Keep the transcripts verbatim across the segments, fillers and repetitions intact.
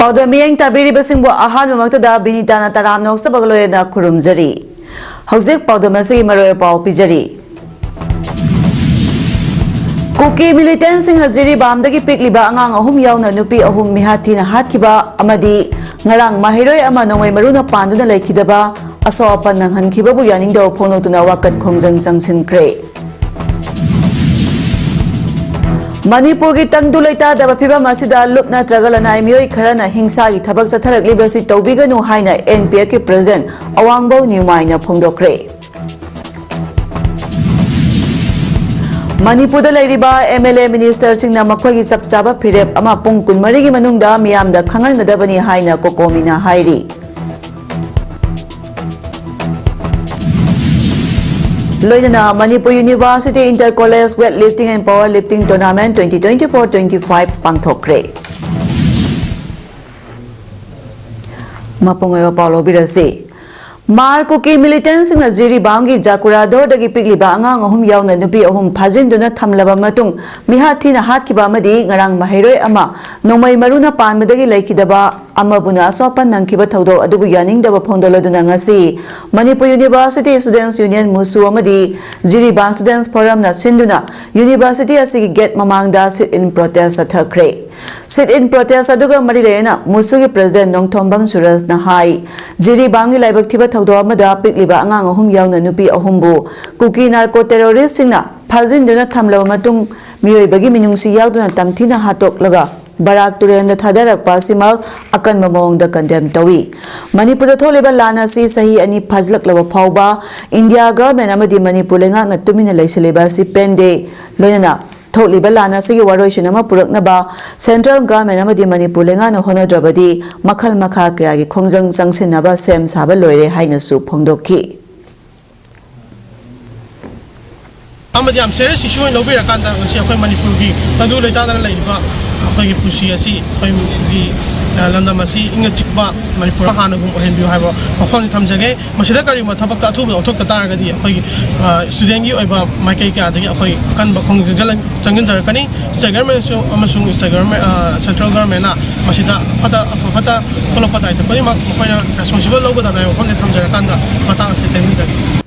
ꯑꯗꯣ ꯃꯤꯠꯌꯦꯡ ꯇꯥꯕꯤꯔꯤꯕꯁꯤꯡꯕꯨ ꯑꯍꯥꯟꯕꯃꯛꯇꯗ ꯕꯤꯅꯤꯇꯥꯅ ꯇꯔꯥꯝꯅ ꯑꯣꯛꯆꯕꯒ ꯂꯣꯏꯅꯅ ꯈꯨꯔꯨꯝꯖꯔꯤ꯫ ꯍꯧꯖꯤꯛ ꯄꯥꯎꯗꯝ ꯑꯁꯤꯒꯤ ꯃꯔꯣꯏ ꯄꯥꯎ ꯄꯤꯖꯔꯤ꯫ ꯀꯨꯀꯤ ꯃꯤꯂꯤꯇꯦꯟꯁꯤꯡꯅ ꯖꯤꯔꯤꯕꯥꯝꯗꯒꯤ ꯄꯤꯛꯂꯤꯕ ꯑꯉꯥꯡ ꯑꯍꯨꯝ ꯌꯥꯎꯅ ꯅꯨꯄꯤ ꯑꯍꯨꯝ ꯃꯤꯍꯥꯠ ꯊꯤꯅ ꯍꯥꯠꯈꯤꯕ ꯑꯃꯗꯤ ꯉꯔꯥꯡ ꯃꯍꯩꯔꯣꯏ ꯑꯃ ꯅꯣꯡꯃꯩ ꯃꯔꯨꯅ ꯄꯥꯟꯗꯨꯅ ꯂꯩꯈꯤꯗꯕ ꯑꯁꯣꯛ ꯑꯄꯟ ꯅꯪꯍꯟꯈꯤꯕꯕꯨ ꯌꯥꯅꯤꯡꯗꯕ ꯐꯣꯡꯗꯣꯛꯇꯨꯅ ꯋꯥꯀꯠ ꯈꯣꯡꯖꯪ ꯆꯪꯁꯤꯟꯈ꯭ꯔꯦ꯫ ꯃꯅꯤꯄꯨꯔꯒꯤ ꯇꯪꯗꯨ ꯂꯩꯇꯥꯗꯕ ꯐꯤꯕꯝ ꯑꯁꯤꯗ ꯂꯨꯞ ꯅꯠꯇ꯭ꯔꯒ ꯂꯅꯥꯏ ꯃꯤꯑꯣꯏ ꯈꯔꯅ ꯍꯤꯡꯁꯥꯒꯤ ꯊꯕꯛ ꯆꯠꯊꯔꯛꯂꯤꯕꯁꯤ ꯇꯧꯕꯤꯒꯅꯨ ꯍꯥꯏꯅ ꯑꯦꯟ ꯄꯤ ꯑꯦꯐꯀꯤ ꯄ꯭ꯔꯁꯤꯗꯦꯟ ꯑꯋꯥꯡꯕꯧ ꯅ꯭ꯌꯨꯃꯥꯏꯅ ꯐꯣꯡꯗꯣꯛꯈ꯭ꯔꯦ꯫ ꯃꯅꯤꯄꯨꯔꯗ ꯂꯩꯔꯤꯕ ꯑꯦꯝ ꯑꯦꯜ ꯑꯦ ꯃꯤꯅꯤꯁꯇꯔꯁꯤꯡꯅ ꯃꯈꯣꯏꯒꯤ ꯆꯞ ꯆꯥꯕ ꯐꯤꯔꯦꯞ ꯑꯃ ꯄꯨꯡ ꯀꯨꯟꯃꯔꯤꯒꯤ ꯃꯅꯨꯡꯗ ꯃꯤꯌꯥꯝꯗ ꯈꯪꯍꯟꯒꯗꯕꯅꯤ ꯍꯥꯏꯅ ꯀꯣꯀꯣꯃꯤꯅ ꯍꯥꯏꯔꯤ꯫ ꯂꯣꯏꯅꯅ Manipur university inter college weight lifting and power lifting tournament twenty twenty four twenty five ꯄꯥꯡꯊꯣꯛꯈ꯭ꯔꯦ꯫ ꯃꯄꯨꯡ ꯑꯣꯏꯕ ꯄꯥꯎ ꯂꯧꯕꯤꯔꯁꯤ꯫ ꯃꯥꯔ ꯀꯨꯀꯤ ꯃꯤꯂꯤꯇꯦꯟꯁꯤꯡꯅ ꯖꯤꯔꯤꯕꯥꯝꯒꯤ ꯖꯥꯀꯨꯔꯥꯗꯣꯔꯗꯒꯤ ꯄꯤꯛꯂꯤꯕ ꯑꯉꯥꯡ ꯑꯍꯨꯝ ꯌꯥꯎꯅ ꯅꯨꯄꯤ ꯑꯍꯨꯝ ꯐꯥꯖꯤꯟꯗꯨꯅ ꯊꯝꯂꯕ ꯃꯇꯨꯡ ꯃꯤꯍꯥꯠ ꯊꯤꯅ ꯍꯥꯠꯈꯤꯕ ꯑꯃꯗꯤ ꯉꯔꯥꯡ ꯃꯍꯩꯔꯣꯏ ꯑꯃ ꯅꯣꯡꯃꯩ ꯃꯔꯨꯅ ꯄꯥꯟꯕꯗꯒꯤ ꯂꯩꯈꯤꯗꯕ ꯑꯃꯕꯨꯅ ꯑꯁꯣꯛ ꯑꯄꯟ ꯅꯪꯈꯤꯕ ꯊꯧꯗꯣꯛ ꯑꯗꯨꯕꯨ ꯌꯥꯅꯤꯡꯗꯕ ꯐꯣꯡꯗꯣꯛꯂꯗꯨꯅ ꯉꯁꯤ ꯃꯅꯤꯄꯨꯔ ꯌꯨꯅꯤꯚꯔꯁꯤꯇꯤ ꯁ꯭ꯇꯨꯗꯦꯟꯠꯁ ꯌꯨꯅꯤꯌꯟ ꯃꯨꯁꯨ ꯑꯃꯗꯤ ꯖꯤꯔꯤꯕꯥꯝ ꯁ꯭ꯇꯨꯗꯦꯟꯠꯁ ꯐꯣꯔꯝꯅ ꯁꯤꯟꯗꯨꯅ ꯌꯨꯅꯤꯚꯔꯁꯤꯇꯤ ꯑꯁꯤꯒꯤ ꯒꯦꯠ ꯃꯃꯥꯡꯗ ꯁꯤꯠ ꯏꯟ ꯄ꯭ꯔꯣꯇꯦꯁ ꯆꯠꯊꯈ꯭ꯔꯦ꯫ ꯁꯤꯠ ꯏꯟ ꯄ꯭ꯔꯣꯇꯦꯁ ꯑꯗꯨꯒ ꯃꯔꯤ ꯂꯩꯅꯅ ꯃꯨꯁꯨꯒꯤ ꯄ꯭ꯔꯁꯤꯗꯦꯟꯠ ꯅꯣꯡꯊꯣꯝꯕꯝ ꯁꯨꯔꯖꯅ ꯍꯥꯏ, ꯖꯤꯔꯤꯕꯥꯝꯒꯤ ꯂꯥꯏꯕꯛ ꯊꯤꯕ ꯊꯧꯗꯣꯛ ꯑꯃꯗ ꯄꯤꯛꯂꯤꯕ ꯑꯉꯥꯡ ꯑꯍꯨꯝ ꯌꯥꯎꯅ ꯅꯨꯄꯤ ꯑꯍꯨꯝꯕꯨ ꯀꯨꯀꯤ ꯅꯥꯔꯀꯣ ꯇꯦꯔꯣꯔꯤꯁꯁꯤꯡꯅ ꯐꯥꯖꯤꯟꯗꯨꯅ ꯊꯝꯂꯕ ꯃꯇꯨꯡ ꯃꯤꯑꯣꯏꯕꯒꯤ ꯃꯤꯅꯨꯡꯁꯤ ꯌꯥꯎꯗꯅ ꯇꯝꯊꯤꯅ ꯍꯥꯠꯇꯣꯛꯂꯒ ꯕꯔꯥꯛ ꯇꯨꯔꯦꯜꯗ ꯊꯥꯗꯔꯛꯄ ꯑꯁꯤꯃꯛ ꯑꯀꯟꯕ ꯃꯑꯣꯡꯗ ꯀꯟꯗꯦꯝ ꯇꯧꯏ꯫ ꯃꯅꯤꯄꯨꯔꯗ ꯊꯣꯛꯂꯤꯕ ꯂꯥꯟ ꯑꯁꯤ ꯆꯍꯤ ꯑꯅꯤ ꯐꯥꯖꯤꯜꯂꯛꯂꯕ ꯐꯥꯎꯕ ꯏꯟꯗꯤꯌꯥ ꯒꯚꯔꯟꯃꯦꯟꯠ ꯑꯃꯗꯤ ꯃꯅꯤꯄꯨꯔ ꯂꯩꯉꯥꯛꯅ ꯇꯨꯃꯤꯟꯅ ꯂꯩꯁꯤꯜꯂꯤꯕ ꯑꯁꯤ ꯄꯦꯟꯗꯦ꯫ ꯂꯣꯏꯅꯅ ꯊꯣꯛꯂꯤꯕ ꯂꯥꯟ ꯑꯁꯤꯒꯤ ꯋꯥꯔꯣꯏꯁꯤꯟ ꯑꯃ ꯄꯨꯔꯛꯅꯕ ꯁꯦꯟꯇ꯭ꯔꯦꯜ ꯒꯚꯔꯟꯃꯦꯟꯠ ꯑꯃꯗꯤ ꯃꯅꯤꯄꯨꯔ ꯂꯩꯉꯥꯛꯅ ꯍꯣꯠꯅꯗ꯭ꯔꯕꯗꯤ ꯃꯈꯜ ꯃꯈꯥ ꯀꯌꯥꯒꯤ ꯈꯣꯡꯖꯪ ꯆꯪꯁꯤꯟꯅꯕ ꯁꯦꯝ ꯁꯥꯕ ꯂꯣꯏꯔꯦ ꯍꯥꯏꯅꯁꯨ ꯐꯣꯡꯗꯣꯛꯈꯤ꯫ ꯑꯃꯗꯤ ꯌꯥꯝ ꯁꯤꯔꯤꯌꯁ ꯏꯁꯨ ꯑꯣꯏꯅ ꯂꯧꯕꯤꯔꯀꯥꯟꯗ ꯉꯁꯤ ꯑꯩꯈꯣꯏ ꯃꯅꯤꯄꯨꯔꯒꯤ ꯇꯪꯗꯨ ꯂꯩꯇꯥꯗꯅ ꯂꯩꯔꯤꯕ ꯑꯩꯈꯣꯏꯒꯤ ꯄꯨꯟꯁꯤ ꯑꯁꯤ ꯑꯩꯈꯣꯏꯒꯤ ꯂꯝꯗꯝ ꯑꯁꯤ ꯏꯪꯅ ꯆꯤꯛꯄ ꯃꯅꯤꯄꯨꯔ ꯍꯥꯟꯅꯒꯨꯝ ꯑꯣꯏꯍꯟꯕꯤꯌꯨ ꯍꯥꯏꯕ ꯋꯥꯐꯝꯁꯤ ꯊꯝꯖꯒꯦ꯫ ꯃꯁꯤꯗ ꯀꯔꯤꯒꯨꯝꯕ ꯊꯕꯛꯇ ꯑꯊꯨꯕ ꯑꯣꯟꯊꯣꯛꯇ ꯇꯥꯔꯒꯗꯤ ꯑꯩꯈꯣꯏꯒꯤ, ꯑ, ꯁ꯭ꯇꯨꯗꯦꯟꯒꯤ ꯑꯣꯏꯕ ꯃꯥꯏꯀꯩ ꯀꯌꯥꯗꯒꯤ ꯑꯩꯈꯣꯏ ꯑꯀꯟꯕ ꯈꯣꯡꯖꯪ ꯆꯪꯁꯤꯟꯖꯔꯛꯀꯅꯤ꯫ ꯁ꯭ꯇꯦꯠ ꯒꯔꯃꯦꯟꯁꯨ ꯑꯃꯁꯨꯡ ꯁ꯭ꯇꯦꯠ ꯒꯔꯃꯦꯟ, ꯑ, ꯁꯦꯟꯇ꯭ꯔꯦꯜ ꯒꯔꯃꯦꯟꯅ ꯃꯁꯤꯗ ꯐꯠꯇ, ꯑꯐ ꯐꯠꯇ ꯊꯣꯛꯂꯛꯄ ꯇꯥꯏ ꯈꯨꯗꯤꯡꯃꯛ ꯃꯈꯣꯏꯅ ꯔꯦꯁꯄꯣꯟꯁꯤꯕꯜ ꯂꯧꯒꯗꯕꯅꯤ ꯍꯥꯏꯕ ꯋꯥꯐꯝꯁꯤ ꯊꯝꯖꯔꯀꯥꯟꯗ ꯃꯇꯥꯡ ꯑꯁꯤ ꯇꯦꯟꯖꯔꯒꯦ꯫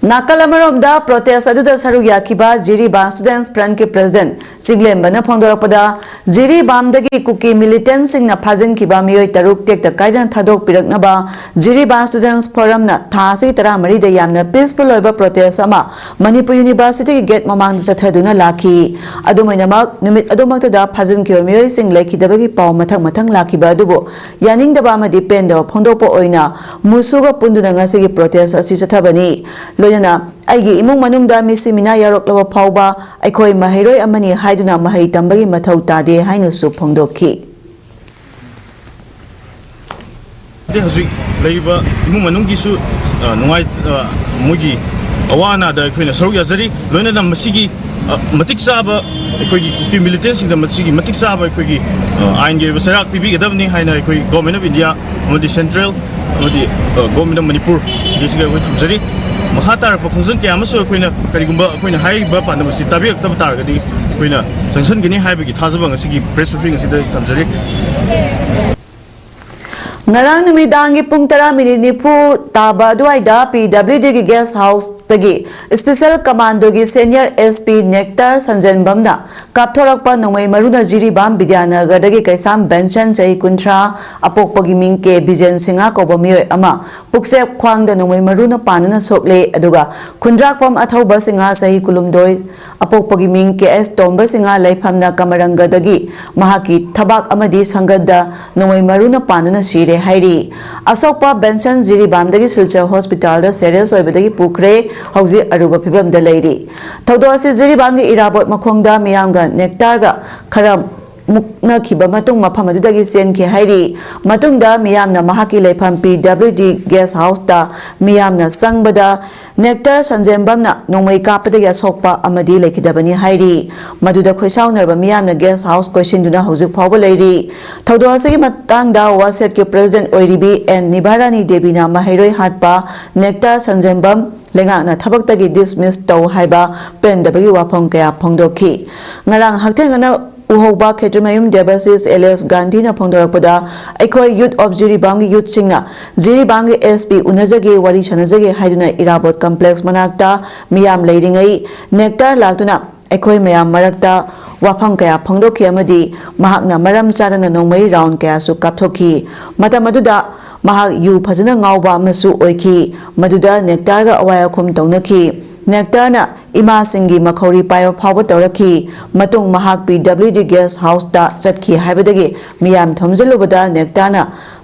ꯅꯥꯀꯜ ꯑꯃꯔꯣꯝꯗ, ꯄ꯭ꯔꯣꯇꯦꯁ ꯑꯗꯨꯗ ꯁꯔꯨꯛ ꯌꯥꯈꯤꯕ ꯖꯤꯔꯤꯕꯥꯝ ꯁ꯭ꯇꯨꯗꯦꯟꯠꯁ ꯐ꯭ꯔꯟꯠꯀꯤ ꯄ꯭ꯔꯁꯤꯗꯦꯟꯠ ꯆꯤꯡꯂꯦꯝꯕꯅ ꯐꯣꯡꯗꯣꯔꯛꯄꯗ, ꯖꯤꯔꯤꯕꯥꯝꯗꯒꯤ ꯀꯨꯀꯤ ꯃꯤꯂꯤꯇꯦꯟꯠꯁꯤꯡꯅ ꯐꯥꯖꯤꯟꯈꯤꯕ ꯃꯤꯑꯣꯏ ꯇꯔꯨꯛ ꯇꯦꯛꯇ ꯀꯥꯏꯗꯅ ꯊꯥꯗꯣꯛꯄꯤꯔꯛꯅꯕ ꯖꯤꯔꯤꯕꯥꯝ ꯁ꯭ꯇꯨꯗꯦꯟꯠꯁ ꯐꯣꯔꯝꯅ ꯊꯥ ꯑꯁꯤꯒꯤ ꯇꯔꯥꯃꯔꯤꯗ ꯌꯥꯝꯅ ꯄꯤꯁꯐꯨꯜ ꯑꯣꯏꯕ ꯄ꯭ꯔꯣꯇꯦꯁ ꯑꯃ ꯃꯅꯤꯄꯨꯔ ꯌꯨꯅꯤꯚꯔꯁꯤꯇꯤꯒꯤ ꯒꯦꯠ ꯃꯃꯥꯡꯗ ꯆꯠꯊꯗꯨꯅ ꯂꯥꯛꯈꯤ꯫ ꯑꯗꯨꯝ ꯑꯣꯏꯅꯃꯛ, ꯅꯨꯃꯤꯠ ꯑꯗꯨꯃꯛꯇꯗ ꯐꯥꯖꯤꯟꯈꯤꯕ ꯃꯤꯑꯣꯏꯁꯤꯡ ꯂꯩꯈꯤꯗꯕꯒꯤ ꯄꯥꯎ ꯃꯊꯪ ꯃꯊꯪ ꯂꯥꯛꯈꯤꯕ ꯑꯗꯨꯕꯨ ꯌꯥꯅꯤꯡꯗꯕ ꯑꯃꯗꯤ ꯄꯦꯟꯗꯕ ꯐꯣꯡꯗꯣꯛꯄ ꯑꯣꯏꯅ ꯃꯨꯁꯨꯒ ꯄꯨꯟꯗꯨꯅ ꯉꯁꯤꯒꯤ ꯄ꯭ꯔꯣꯇꯦꯁ ꯑꯁꯤ ꯆꯠꯊꯕꯅꯤ꯫ ꯂꯣꯏꯅꯅ ꯑꯩꯒꯤ ꯏꯃꯨꯡ ꯃꯅꯨꯡꯗ ꯃꯤꯁꯤ ꯃꯤꯅꯥ ꯌꯥꯎꯔꯛꯂꯕ ꯐꯥꯎꯕ ꯑꯩꯈꯣꯏ ꯃꯍꯩꯔꯣꯏ ꯑꯃꯅꯤ ꯍꯥꯏꯗꯨꯅ ꯃꯍꯩ ꯇꯝꯕꯒꯤ ꯃꯊꯧ ꯇꯥꯗꯦ ꯍꯥꯏꯅꯁꯨ ꯐꯣꯡꯗꯣꯛꯈꯤ꯫ ꯍꯧꯖꯤꯛ ꯂꯩꯔꯤꯕ ꯏꯃꯨꯡ ꯃꯅꯨꯡꯒꯤꯁꯨ, ꯑ, ꯅꯨꯡꯉꯥꯏ-, ꯑ, ꯃꯣꯏꯒꯤ ꯑꯋꯥ ꯑꯅꯥꯗ ꯑꯩꯈꯣꯏꯅ ꯁꯔꯨꯛ ꯌꯥꯖꯔꯤ꯫ ꯂꯣꯏꯅꯅ ꯃꯁꯤꯒꯤ, ꯑ, ꯃꯇꯤꯛ ꯆꯥꯕ ꯑꯩꯈꯣꯏꯒꯤ ꯀꯨꯀꯤ ꯃꯤꯂꯤꯇꯦꯟꯁꯤꯡꯗ ꯃꯁꯤꯒꯤ ꯃꯇꯤꯛ ꯆꯥꯕ ꯑꯩꯈꯣꯏꯒꯤ, ꯑ, ꯑꯥꯏꯟꯒꯤ ꯑꯣꯏꯕ ꯆꯩꯔꯥꯛ ꯄꯤꯕꯤꯒꯗꯕꯅꯤ ꯍꯥꯏꯅ ꯑꯩꯈꯣꯏ ꯒꯣꯔꯃꯦꯟ ꯑꯣꯐ ꯏꯟꯗꯤꯌꯥ ꯑꯃꯗꯤ ꯁꯦꯟꯇ꯭ꯔꯦꯜ ꯑꯃꯗꯤ, ꯑ, ꯒꯣꯔꯃꯦꯟ ꯑꯣꯐ ꯃꯅꯤꯄꯨꯔ ꯁꯤꯗꯩꯁꯤꯗ ꯑꯩꯈꯣꯏ ꯊꯝꯖꯔꯤ꯫ ꯃꯈꯥ ꯇꯥꯔꯛꯄ ꯈꯣꯡꯖꯪ ꯀꯌꯥ ꯑꯃꯁꯨ ꯑꯩꯈꯣꯏꯅ ꯀꯔꯤꯒꯨꯝꯕ ꯑꯩꯈꯣꯏꯅ ꯍꯥꯏꯔꯤꯕ ꯄꯥꯟꯗꯝ ꯑꯁꯤ ꯇꯥꯕꯤꯔꯛꯇꯕ ꯇꯥꯔꯒꯗꯤ ꯑꯩꯈꯣꯏꯅ ꯆꯪꯁꯤꯟꯒꯅꯤ ꯍꯥꯏꯕꯒꯤ ꯊꯥꯖꯕ ꯉꯁꯤꯒꯤ ꯄ꯭ꯔꯦꯁ ꯕ꯭ꯔꯤꯐꯤꯡ ꯑꯁꯤꯗ ꯊꯝꯖꯔꯤ꯫ ꯉꯔꯥꯡ ꯅꯨꯃꯤꯗꯥꯡꯒꯤ ꯄꯨꯡ ꯇꯔꯥ ꯃꯤꯅꯤꯠ ꯅꯤꯐꯨ ꯇꯥꯕ ꯑꯗꯨꯋꯥꯏꯗ ꯄꯤ ꯗꯕ꯭ꯂꯤꯎ ꯗꯤꯒꯤ ꯒꯦꯁ ꯍꯥꯎꯁꯇꯒꯤ ꯁ꯭ꯄꯦꯁꯦꯜ ꯀꯃꯥꯟꯗꯣꯒꯤ ꯁꯦꯅꯤꯌꯔ ꯑꯦꯁ ꯄꯤ ꯅꯦꯛꯇꯥꯔ ꯁꯟꯖꯦꯟꯕꯝꯅ ꯀꯥꯞꯊꯣꯔꯛꯄ ꯅꯣꯡꯃꯩ ꯃꯔꯨꯅ ꯖꯤꯔꯤꯕꯥꯝ ꯕꯤꯗ꯭ꯌꯥꯅꯒꯔꯗꯒꯤ ꯀꯩꯁꯥꯝ ꯕꯦꯟꯁꯟ, ꯆꯍꯤ ꯀꯨꯟꯊ꯭ꯔꯥ, ꯑꯄꯣꯛꯄꯒꯤ ꯃꯤꯡ ꯀꯦ ꯕꯤꯖꯦꯟ ꯁꯤꯡꯍ ꯀꯧꯕ ꯃꯤꯑꯣꯏ ꯑꯃ ꯄꯨꯛꯆꯦꯞ ꯈ꯭ꯋꯥꯡꯗ ꯅꯣꯡꯃꯩ ꯃꯔꯨꯅ ꯄꯥꯟꯗꯨꯅ ꯁꯣꯛꯂꯦ꯫ ꯑꯗꯨꯒ ꯈꯨꯟꯗ꯭ꯔꯥꯛꯄꯝ ꯑꯊꯧꯕ ꯁꯤꯡꯍ, ꯆꯍꯤ ꯀꯨꯟꯍꯨꯝꯗꯣꯏ, ꯑꯄꯣꯛꯄꯒꯤ ꯃꯤꯡ ꯀꯦ ꯑꯦꯁ ꯇꯣꯝꯕ ꯁꯤꯡꯍ, ꯂꯩꯐꯝꯅ ꯀꯃꯔꯪꯒꯗꯒꯤ ꯃꯍꯥꯛꯀꯤ ꯊꯕꯥꯛ ꯑꯃꯗꯤ ꯁꯪꯒꯟꯗ ꯅꯣꯡꯃꯩ ꯃꯔꯨꯅ ꯄꯥꯟꯗꯨꯅ ꯁꯤꯔꯦ ꯍꯥꯏꯔꯤ꯫ ꯑꯁꯣꯛꯄ ꯕꯦꯟꯁꯟ ꯖꯤꯔꯤꯕꯥꯝꯗꯒꯤ ꯁꯤꯜꯆꯔ ꯍꯣꯁꯄꯤꯇꯥꯜꯗ ꯁꯦꯔꯤꯌꯁ ꯑꯣꯏꯕꯗꯒꯤ ꯄꯨꯈ꯭ꯔꯦ, ꯍꯧꯖꯤꯛ ꯑꯔꯨꯕ ꯐꯤꯕꯝꯗ ꯂꯩꯔꯤ꯫ ꯊꯧꯗꯣꯛ ꯑꯁꯤ ꯖꯤꯔꯤꯕꯥꯝꯒꯤ ꯏꯔꯥꯕꯣꯠ ꯃꯈꯣꯡꯗ ꯃꯤꯌꯥꯝꯒ ꯅꯦꯛꯇꯥꯔꯒ ꯈꯔ ꯃꯨꯛꯅꯈꯤꯕ ꯃꯇꯨꯡ ꯃꯐꯝ ꯑꯗꯨꯗꯒꯤ ꯆꯦꯟꯈꯤ ꯍꯥꯏꯔꯤ꯫ ꯃꯇꯨꯡꯗ ꯃꯤꯌꯥꯝꯅ ꯃꯍꯥꯛꯀꯤ ꯂꯩꯐꯝ P W D guest house ꯇ ꯃꯤꯌꯥꯝꯅ ꯆꯪꯕꯗ ꯅꯦꯛꯇꯔ ꯁꯟꯖꯦꯝꯕꯝꯅ ꯅꯣꯡꯃꯩ ꯀꯥꯞꯄꯗꯒꯤ ꯑꯁꯣꯛꯄ ꯑꯃꯗꯤ ꯂꯩꯈꯤꯗꯕꯅꯤ ꯍꯥꯏꯔꯤ꯫ ꯃꯗꯨꯗ ꯈꯣꯏꯁꯥꯎꯅꯔꯕ ꯃꯤꯌꯥꯝꯅ guest house ꯀꯣꯏꯁꯤꯟꯗꯨꯅ ꯍꯧꯖꯤꯛ ꯐꯥꯎꯕ ꯂꯩꯔꯤ꯫ ꯊꯧꯗꯣꯛ ꯑꯁꯤꯒꯤ ꯃꯇꯥꯡꯗ WASET ꯀꯤ president ꯑꯣꯏꯔꯤꯕꯤ ꯑꯦꯟ ꯅꯤꯚꯥꯔꯥꯅꯤ ꯗꯦꯕꯤꯅ ꯃꯍꯩꯔꯣꯏ ꯍꯥꯠꯄ ꯅꯦꯛꯇꯔ ꯁꯟꯖꯦꯝꯕꯝ ꯂꯩꯉꯥꯛꯅ ꯊꯕꯛꯇꯒꯤ dismiss ꯇꯧ ꯍꯥꯏꯕ ꯄꯦꯟꯗꯕꯒꯤ ꯋꯥꯐꯝ ꯀꯌꯥ ꯐꯣꯡꯗꯣꯛꯈꯤ꯫ ꯉꯔꯥꯡ ꯍꯛꯊꯦꯡꯅꯅ ꯎꯍꯧꯕ ꯈꯦꯇ꯭ꯔꯤꯃꯌꯨꯝ ꯗꯦꯕꯥꯁꯤꯁ alias ꯒꯥꯟꯙꯤꯅ ꯐꯣꯡꯗꯣꯔꯛꯄꯗ, ꯑꯩꯈꯣꯏ youth of ꯖꯤꯔꯤꯕꯥꯝꯒꯤ youth ꯁꯤꯡꯅ ꯖꯤꯔꯤꯕꯥꯝꯒꯤ S P ꯎꯅꯖꯒꯦ, ꯋꯥꯔꯤ ꯁꯥꯟꯅꯖꯒꯦ ꯍꯥꯏꯗꯨꯅ ꯏꯔꯥꯕꯣꯠ complex ꯃꯅꯥꯛꯇ ꯃꯤꯌꯥꯝ ꯂꯩꯔꯤꯉꯩ ꯅꯦꯛꯇꯔ ꯂꯥꯛꯇꯨꯅ ꯑꯩꯈꯣꯏ ꯃꯌꯥꯝ ꯃꯔꯛꯇ ꯋꯥꯐꯝ ꯀꯌꯥ ꯐꯣꯡꯗꯣꯛꯈꯤ ꯑꯃꯗꯤ ꯃꯍꯥꯛꯅ ꯃꯔꯝ ꯆꯥꯗꯅ ꯅꯣꯡꯃꯩ round ꯀꯌꯥꯁꯨ ꯀꯥꯞꯊꯣꯛꯈꯤ꯫ ꯃꯇꯝ ꯑꯗꯨꯗ ꯃꯍꯥꯛ ꯌꯨ ꯐꯖꯅ ꯉꯥꯎꯕ ꯑꯃꯁꯨ ꯑꯣꯏꯈꯤ꯫ ꯃꯗꯨꯗ ꯅꯦꯛꯇꯔꯒ ꯑꯋꯥꯏ ꯑꯈꯨꯝ ꯇꯧꯅꯈꯤ꯫ ꯅꯦꯛꯇꯔꯅ ꯏꯃꯥꯁꯤꯡꯒꯤ ꯃꯈꯧꯔꯤ ꯄꯥꯏꯕ ꯐꯥꯎꯕ ꯇꯧꯔꯛꯈꯤ꯫ ꯃꯇꯨꯡ ꯃꯍꯥꯛ P W D guest house ꯇ ꯆꯠꯈꯤ ꯍꯥꯏꯕꯗꯒꯤ ꯃꯤꯌꯥꯝ ꯊꯣꯝꯖꯤꯜꯂꯨꯕꯗ ꯅꯦꯛꯇꯔꯅ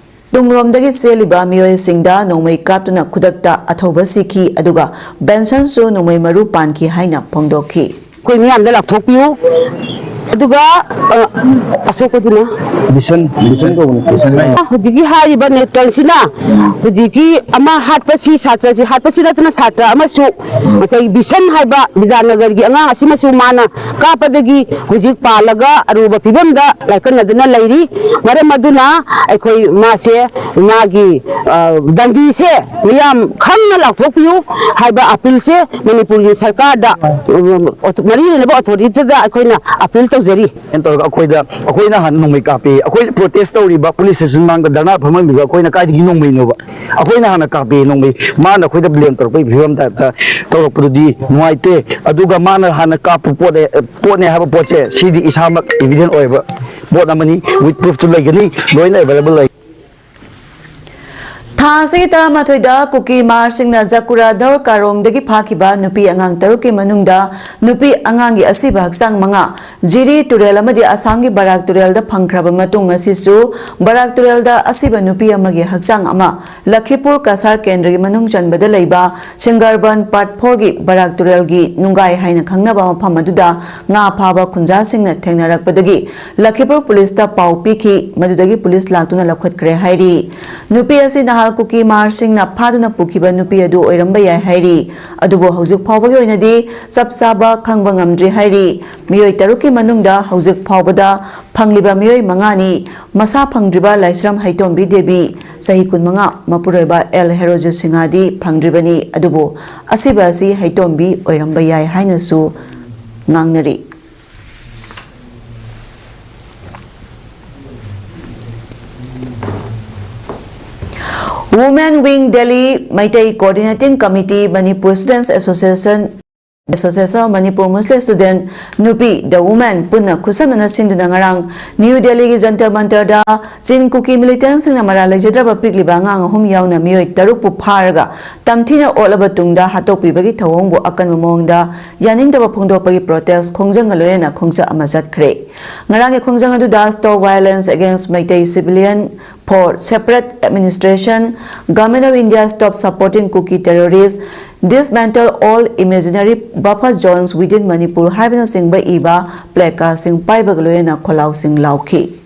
ꯇꯨꯡꯂꯣꯝꯗꯒꯤ ꯆꯦꯜꯂꯤꯕ ꯃꯤꯑꯣꯏꯁꯤꯡꯗ ꯅꯣꯡꯃꯩ ꯀꯥꯞꯇꯨꯅ ꯈꯨꯗꯛꯇ ꯑꯊꯧꯕ ꯁꯤꯈꯤ, ꯑꯗꯨꯒ ꯕꯦꯟꯁꯟꯁꯨ ꯅꯣꯡꯃꯩ ꯃꯔꯨ ꯄꯥꯟꯈꯤ ꯍꯥꯏꯅ ꯐꯣꯡꯗꯣꯛꯈꯤ꯫ ꯑꯩꯈꯣꯏ ꯃꯤꯌꯥꯝꯗ ꯂꯥꯎꯊꯣꯛꯄꯤꯌꯨ꯫ ꯑꯗꯨꯒ, ꯑ, ꯑꯁꯣꯛꯄꯗꯨꯅ? ꯕꯤꯁꯟ, ꯕꯤꯁꯟ ꯀꯧꯕꯅꯤ, ꯕꯤꯁꯟ ꯍꯥꯏ꯫ ꯍꯧꯖꯤꯛꯀꯤ ꯍꯥꯏꯔꯤꯕ ꯅꯦꯛꯇꯔꯁꯤꯅ ꯍꯧꯖꯤꯛꯀꯤ ꯑꯃ ꯍꯥꯠꯄꯁꯤ, ꯁꯥꯇ꯭ꯔꯁꯤ ꯍꯥꯠꯄꯁꯤ ꯅꯠꯇꯅ ꯁꯥꯇ꯭ꯔ ꯑꯃꯁꯨ ꯉꯁꯥꯏ ꯕꯤꯁꯟ ꯍꯥꯏꯕ ꯕꯤꯗ꯭ꯌꯥꯅꯒꯔꯒꯤ ꯑꯉꯥꯡ ꯑꯁꯤꯃꯁꯨ ꯃꯥꯅ ꯀꯥꯞꯄꯗꯒꯤ ꯍꯧꯖꯤꯛ ꯄꯥꯜꯂꯒ ꯑꯔꯨꯕ ꯐꯤꯕꯝꯗ ꯂꯥꯏꯀꯠꯅꯗꯨꯅ ꯂꯩꯔꯤ꯫ ꯃꯔꯝ ꯑꯗꯨꯅ ꯑꯩꯈꯣꯏ ꯃꯥꯁꯦ, ꯃꯥꯒꯤ, ꯑ, ꯗꯟꯗꯤꯁꯦ ꯃꯤꯌꯥꯝ ꯈꯪꯅ ꯂꯥꯎꯊꯣꯛꯄꯤꯌꯨ ꯍꯥꯏꯕ appeal ꯁꯦ ꯃꯅꯤꯄꯨꯔꯒꯤ ꯁꯔꯀꯥꯔꯗ, ꯎꯝ, ꯃꯔꯤ ꯂꯩꯅꯕ authority ꯗ ꯑꯩꯈꯣꯏꯅ appeal ꯇꯧꯖꯔꯤ꯫ ꯑꯩꯅ ꯇꯧꯔꯒ ꯑꯩꯈꯣꯏꯗ, ꯑꯩꯈꯣꯏꯅ ꯍꯥꯟꯅ ꯅꯣꯡꯃꯩ ꯀꯥꯞꯄꯤ, ꯑꯩꯈꯣꯏ protest ꯇꯧꯔꯤꯕ police station ꯃꯥꯡꯗ ꯙꯔꯅꯥ ꯐꯝꯃꯝꯃꯤꯕ ꯑꯩꯈꯣꯏꯅ ꯀꯥꯏꯗꯒꯤ ꯅꯣꯡꯃꯩꯅꯣꯕ? ꯑꯩꯈꯣꯏꯅ ꯍꯥꯟꯅ ꯀꯥꯞꯄꯤ ꯅꯣꯡꯃꯩ, ꯃꯥꯅ ꯑꯩꯈꯣꯏꯗ blame ꯇꯧꯔꯛꯄꯒꯤ ꯐꯤꯕꯝ type ꯇ ꯇꯧꯔꯛꯄꯗꯨꯗꯤ ꯅꯨꯡꯉꯥꯏꯇꯦ꯫ ꯑꯗꯨꯒ ꯃꯥꯅ ꯍꯥꯟꯅ ꯀꯥꯞꯄ ꯄꯣꯠꯅꯦ, ꯄꯣꯠꯅꯦ ꯍꯥꯏꯕ ꯄꯣꯠꯁꯦ ꯁꯤꯗꯤ ꯏꯁꯥꯃꯛ evident ꯑꯣꯏꯕ ꯄꯣꯠ ꯑꯃꯅꯤ, with proof ꯁꯨ ꯂꯩꯒꯅꯤ, ꯂꯣꯏꯅ available ꯂꯩ꯫ ꯊꯥ ꯑꯁꯤꯒꯤ ꯇꯔꯥꯃꯥꯊꯣꯏꯗ ꯀꯨꯀꯤ ꯃꯥꯔꯁꯤꯡꯅ ꯖꯀꯨꯔꯥꯗꯧꯔ ꯀꯥꯔꯣꯡꯗꯒꯤ ꯐꯥꯈꯤꯕ ꯅꯨꯄꯤ ꯑꯉꯥꯡ ꯇꯔꯨꯛꯀꯤ ꯃꯅꯨꯡꯗ ꯅꯨꯄꯤ ꯑꯉꯥꯡꯒꯤ ꯑꯁꯤꯕ ꯍꯛꯆꯥꯡ ꯃꯉꯥ ꯖꯤꯔꯤ ꯇꯨꯔꯦꯜ ꯑꯃꯗꯤ ꯑꯁꯥꯝꯒꯤ ꯕꯔꯥꯛ ꯇꯨꯔꯦꯜꯗ ꯐꯪꯈ꯭ꯔꯕ ꯃꯇꯨꯡ, ꯉꯁꯤꯁꯨ ꯕꯔꯥꯛ ꯇꯨꯔꯦꯜꯗ ꯑꯁꯤꯕ ꯅꯨꯄꯤ ꯑꯃꯒꯤ ꯍꯛꯆꯥꯡ ꯑꯃ ꯂꯈꯤꯄꯨꯔ ꯀꯁꯥꯔ ꯀꯦꯟꯗ꯭ꯔꯒꯤ ꯃꯅꯨꯡ ꯆꯟꯕꯗ ꯂꯩꯕ ꯁꯤꯡꯒꯔꯕꯟ ꯄꯥꯔꯠ ꯐꯣꯔꯒꯤ ꯕꯔꯥꯛ ꯇꯨꯔꯦꯜꯒꯤ ꯅꯨꯡꯒꯥꯏ ꯍꯥꯏꯅ ꯈꯪꯅꯕ ꯃꯐꯝ ꯑꯗꯨꯗ ꯉꯥ ꯐꯥꯕ ꯈꯨꯟꯖꯥꯁꯤꯡꯅ ꯊꯦꯡꯅꯔꯛꯄꯗꯒꯤ ꯂꯈꯤꯄꯨꯔ ꯄꯨꯂꯤꯁꯇ ꯄꯥꯎ ꯄꯤꯈꯤ꯫ ꯃꯗꯨꯗꯒꯤ ꯄꯨꯂꯤꯁ ꯂꯥꯛꯇꯨꯅ ꯂꯧꯈꯠꯈ꯭ꯔꯦ ꯍꯥꯏꯔꯤ꯫ ꯅꯨꯄꯤ ꯑꯁꯤ ꯅꯍꯥꯜ ꯀꯨꯀꯤ ꯃꯥꯔꯁꯤꯡꯅ ꯐꯥꯗꯨꯅ ꯄꯨꯈꯤꯕ ꯅꯨꯄꯤ ꯑꯗꯨ ꯑꯣꯏꯔꯝꯕ ꯌꯥꯏ ꯍꯥꯏꯔꯤ꯫ ꯑꯗꯨꯕꯨ ꯍꯧꯖꯤꯛ ꯐꯥꯎꯕꯒꯤ ꯑꯣꯏꯅꯗꯤ ꯆꯞ ꯆꯥꯕ ꯈꯪꯕ ꯉꯝꯗ꯭ꯔꯤ ꯍꯥꯏꯔꯤ꯫ ꯃꯤꯑꯣꯏ ꯇꯔꯨꯛꯀꯤ ꯃꯅꯨꯡꯗ ꯍꯧꯖꯤꯛ ꯐꯥꯎꯕꯗ ꯐꯪꯂꯤꯕ ꯃꯤꯑꯣꯏ ꯃꯉꯥꯅꯤ꯫ ꯃꯁꯥ ꯐꯪꯗ꯭ꯔꯤꯕ ꯂꯥꯏꯁ꯭ꯔꯝ ꯍꯩꯇꯣꯝꯕꯤ ꯗꯦꯕꯤ, ꯆꯍꯤ ꯀꯨꯟꯃꯉꯥ, ꯃꯄꯨꯔꯣꯏꯕ ꯑꯦꯜ ꯍꯦꯔꯣꯖꯨ ꯁꯤꯡꯍꯗꯤ ꯐꯪꯗ꯭ꯔꯤꯕꯅꯤ꯫ ꯑꯗꯨꯕꯨ ꯑꯁꯤꯕ ꯑꯁꯤ ꯍꯩꯇꯣꯝꯕꯤ ꯑꯣꯏꯔꯝꯕ ꯌꯥꯏ ꯍꯥꯏꯅꯁꯨ ꯉꯥꯡꯅꯔꯤ꯫ Women Wing Delhi, Meitei Coordinating Committee, Manipur Students Association, Association of Manipur Muslim Student, ꯅꯨꯄꯤ The Women ꯄꯨꯟꯅ ꯈꯨꯠꯁꯝꯅꯅ ꯁꯤꯟꯗꯨꯅ ꯉꯔꯥꯡ ꯅ꯭ꯌꯨ ꯗꯦꯜꯂꯤꯒꯤ ꯖꯟꯇꯔ ꯃꯟꯇꯔꯗ ꯆꯤꯟ ꯀꯨꯀꯤ ꯃꯤꯂꯤꯇꯦꯟꯁꯤꯡꯅ ꯃꯔꯥꯜ ꯂꯩꯖꯗ꯭ꯔꯕ ꯄꯤꯛꯂꯤꯕ ꯑꯉꯥꯡ ꯑꯍꯨꯝ ꯌꯥꯎꯅ ꯃꯤꯑꯣꯏ ꯇꯔꯨꯛꯄꯨ ꯐꯥꯔꯒ ꯇꯝꯊꯤꯅ ꯑꯣꯠꯂꯕ ꯇꯨꯡꯗ ꯍꯥꯠꯇꯣꯛꯄꯤꯕꯒꯤ ꯊꯧꯑꯣꯡꯕꯨ ꯑꯀꯟꯕ ꯃꯑꯣꯡꯗ ꯌꯥꯅꯤꯡꯗꯕ ꯐꯣꯡꯗꯣꯛꯄꯒꯤ ꯄ꯭ꯔꯣꯇꯦꯁ ꯈꯣꯡꯖꯪꯒ ꯂꯣꯏꯅꯅ ꯈꯣꯡꯆꯠ ꯑꯃ ꯆꯠꯈ꯭ꯔꯦ꯫ ꯉꯔꯥꯡꯒꯤ ꯈꯣꯡꯖꯪ ꯑꯗꯨꯗ Stop Violence Against Meitei Civilian for Separate Administration, Government of India Stop Supporting Kuki Terrorists, Dismantle All Imaginary Buffer Zones Within Manipur ꯍꯥꯏꯕꯅꯆꯤꯡꯕ ꯏꯕ ꯄ꯭ꯂꯦꯀꯥꯔꯗꯁꯤꯡ ꯄꯥꯏꯕꯒ ꯂꯣꯏꯅꯅ ꯈꯣꯜꯂꯥꯎꯁꯤꯡ ꯂꯥꯎꯈꯤ꯫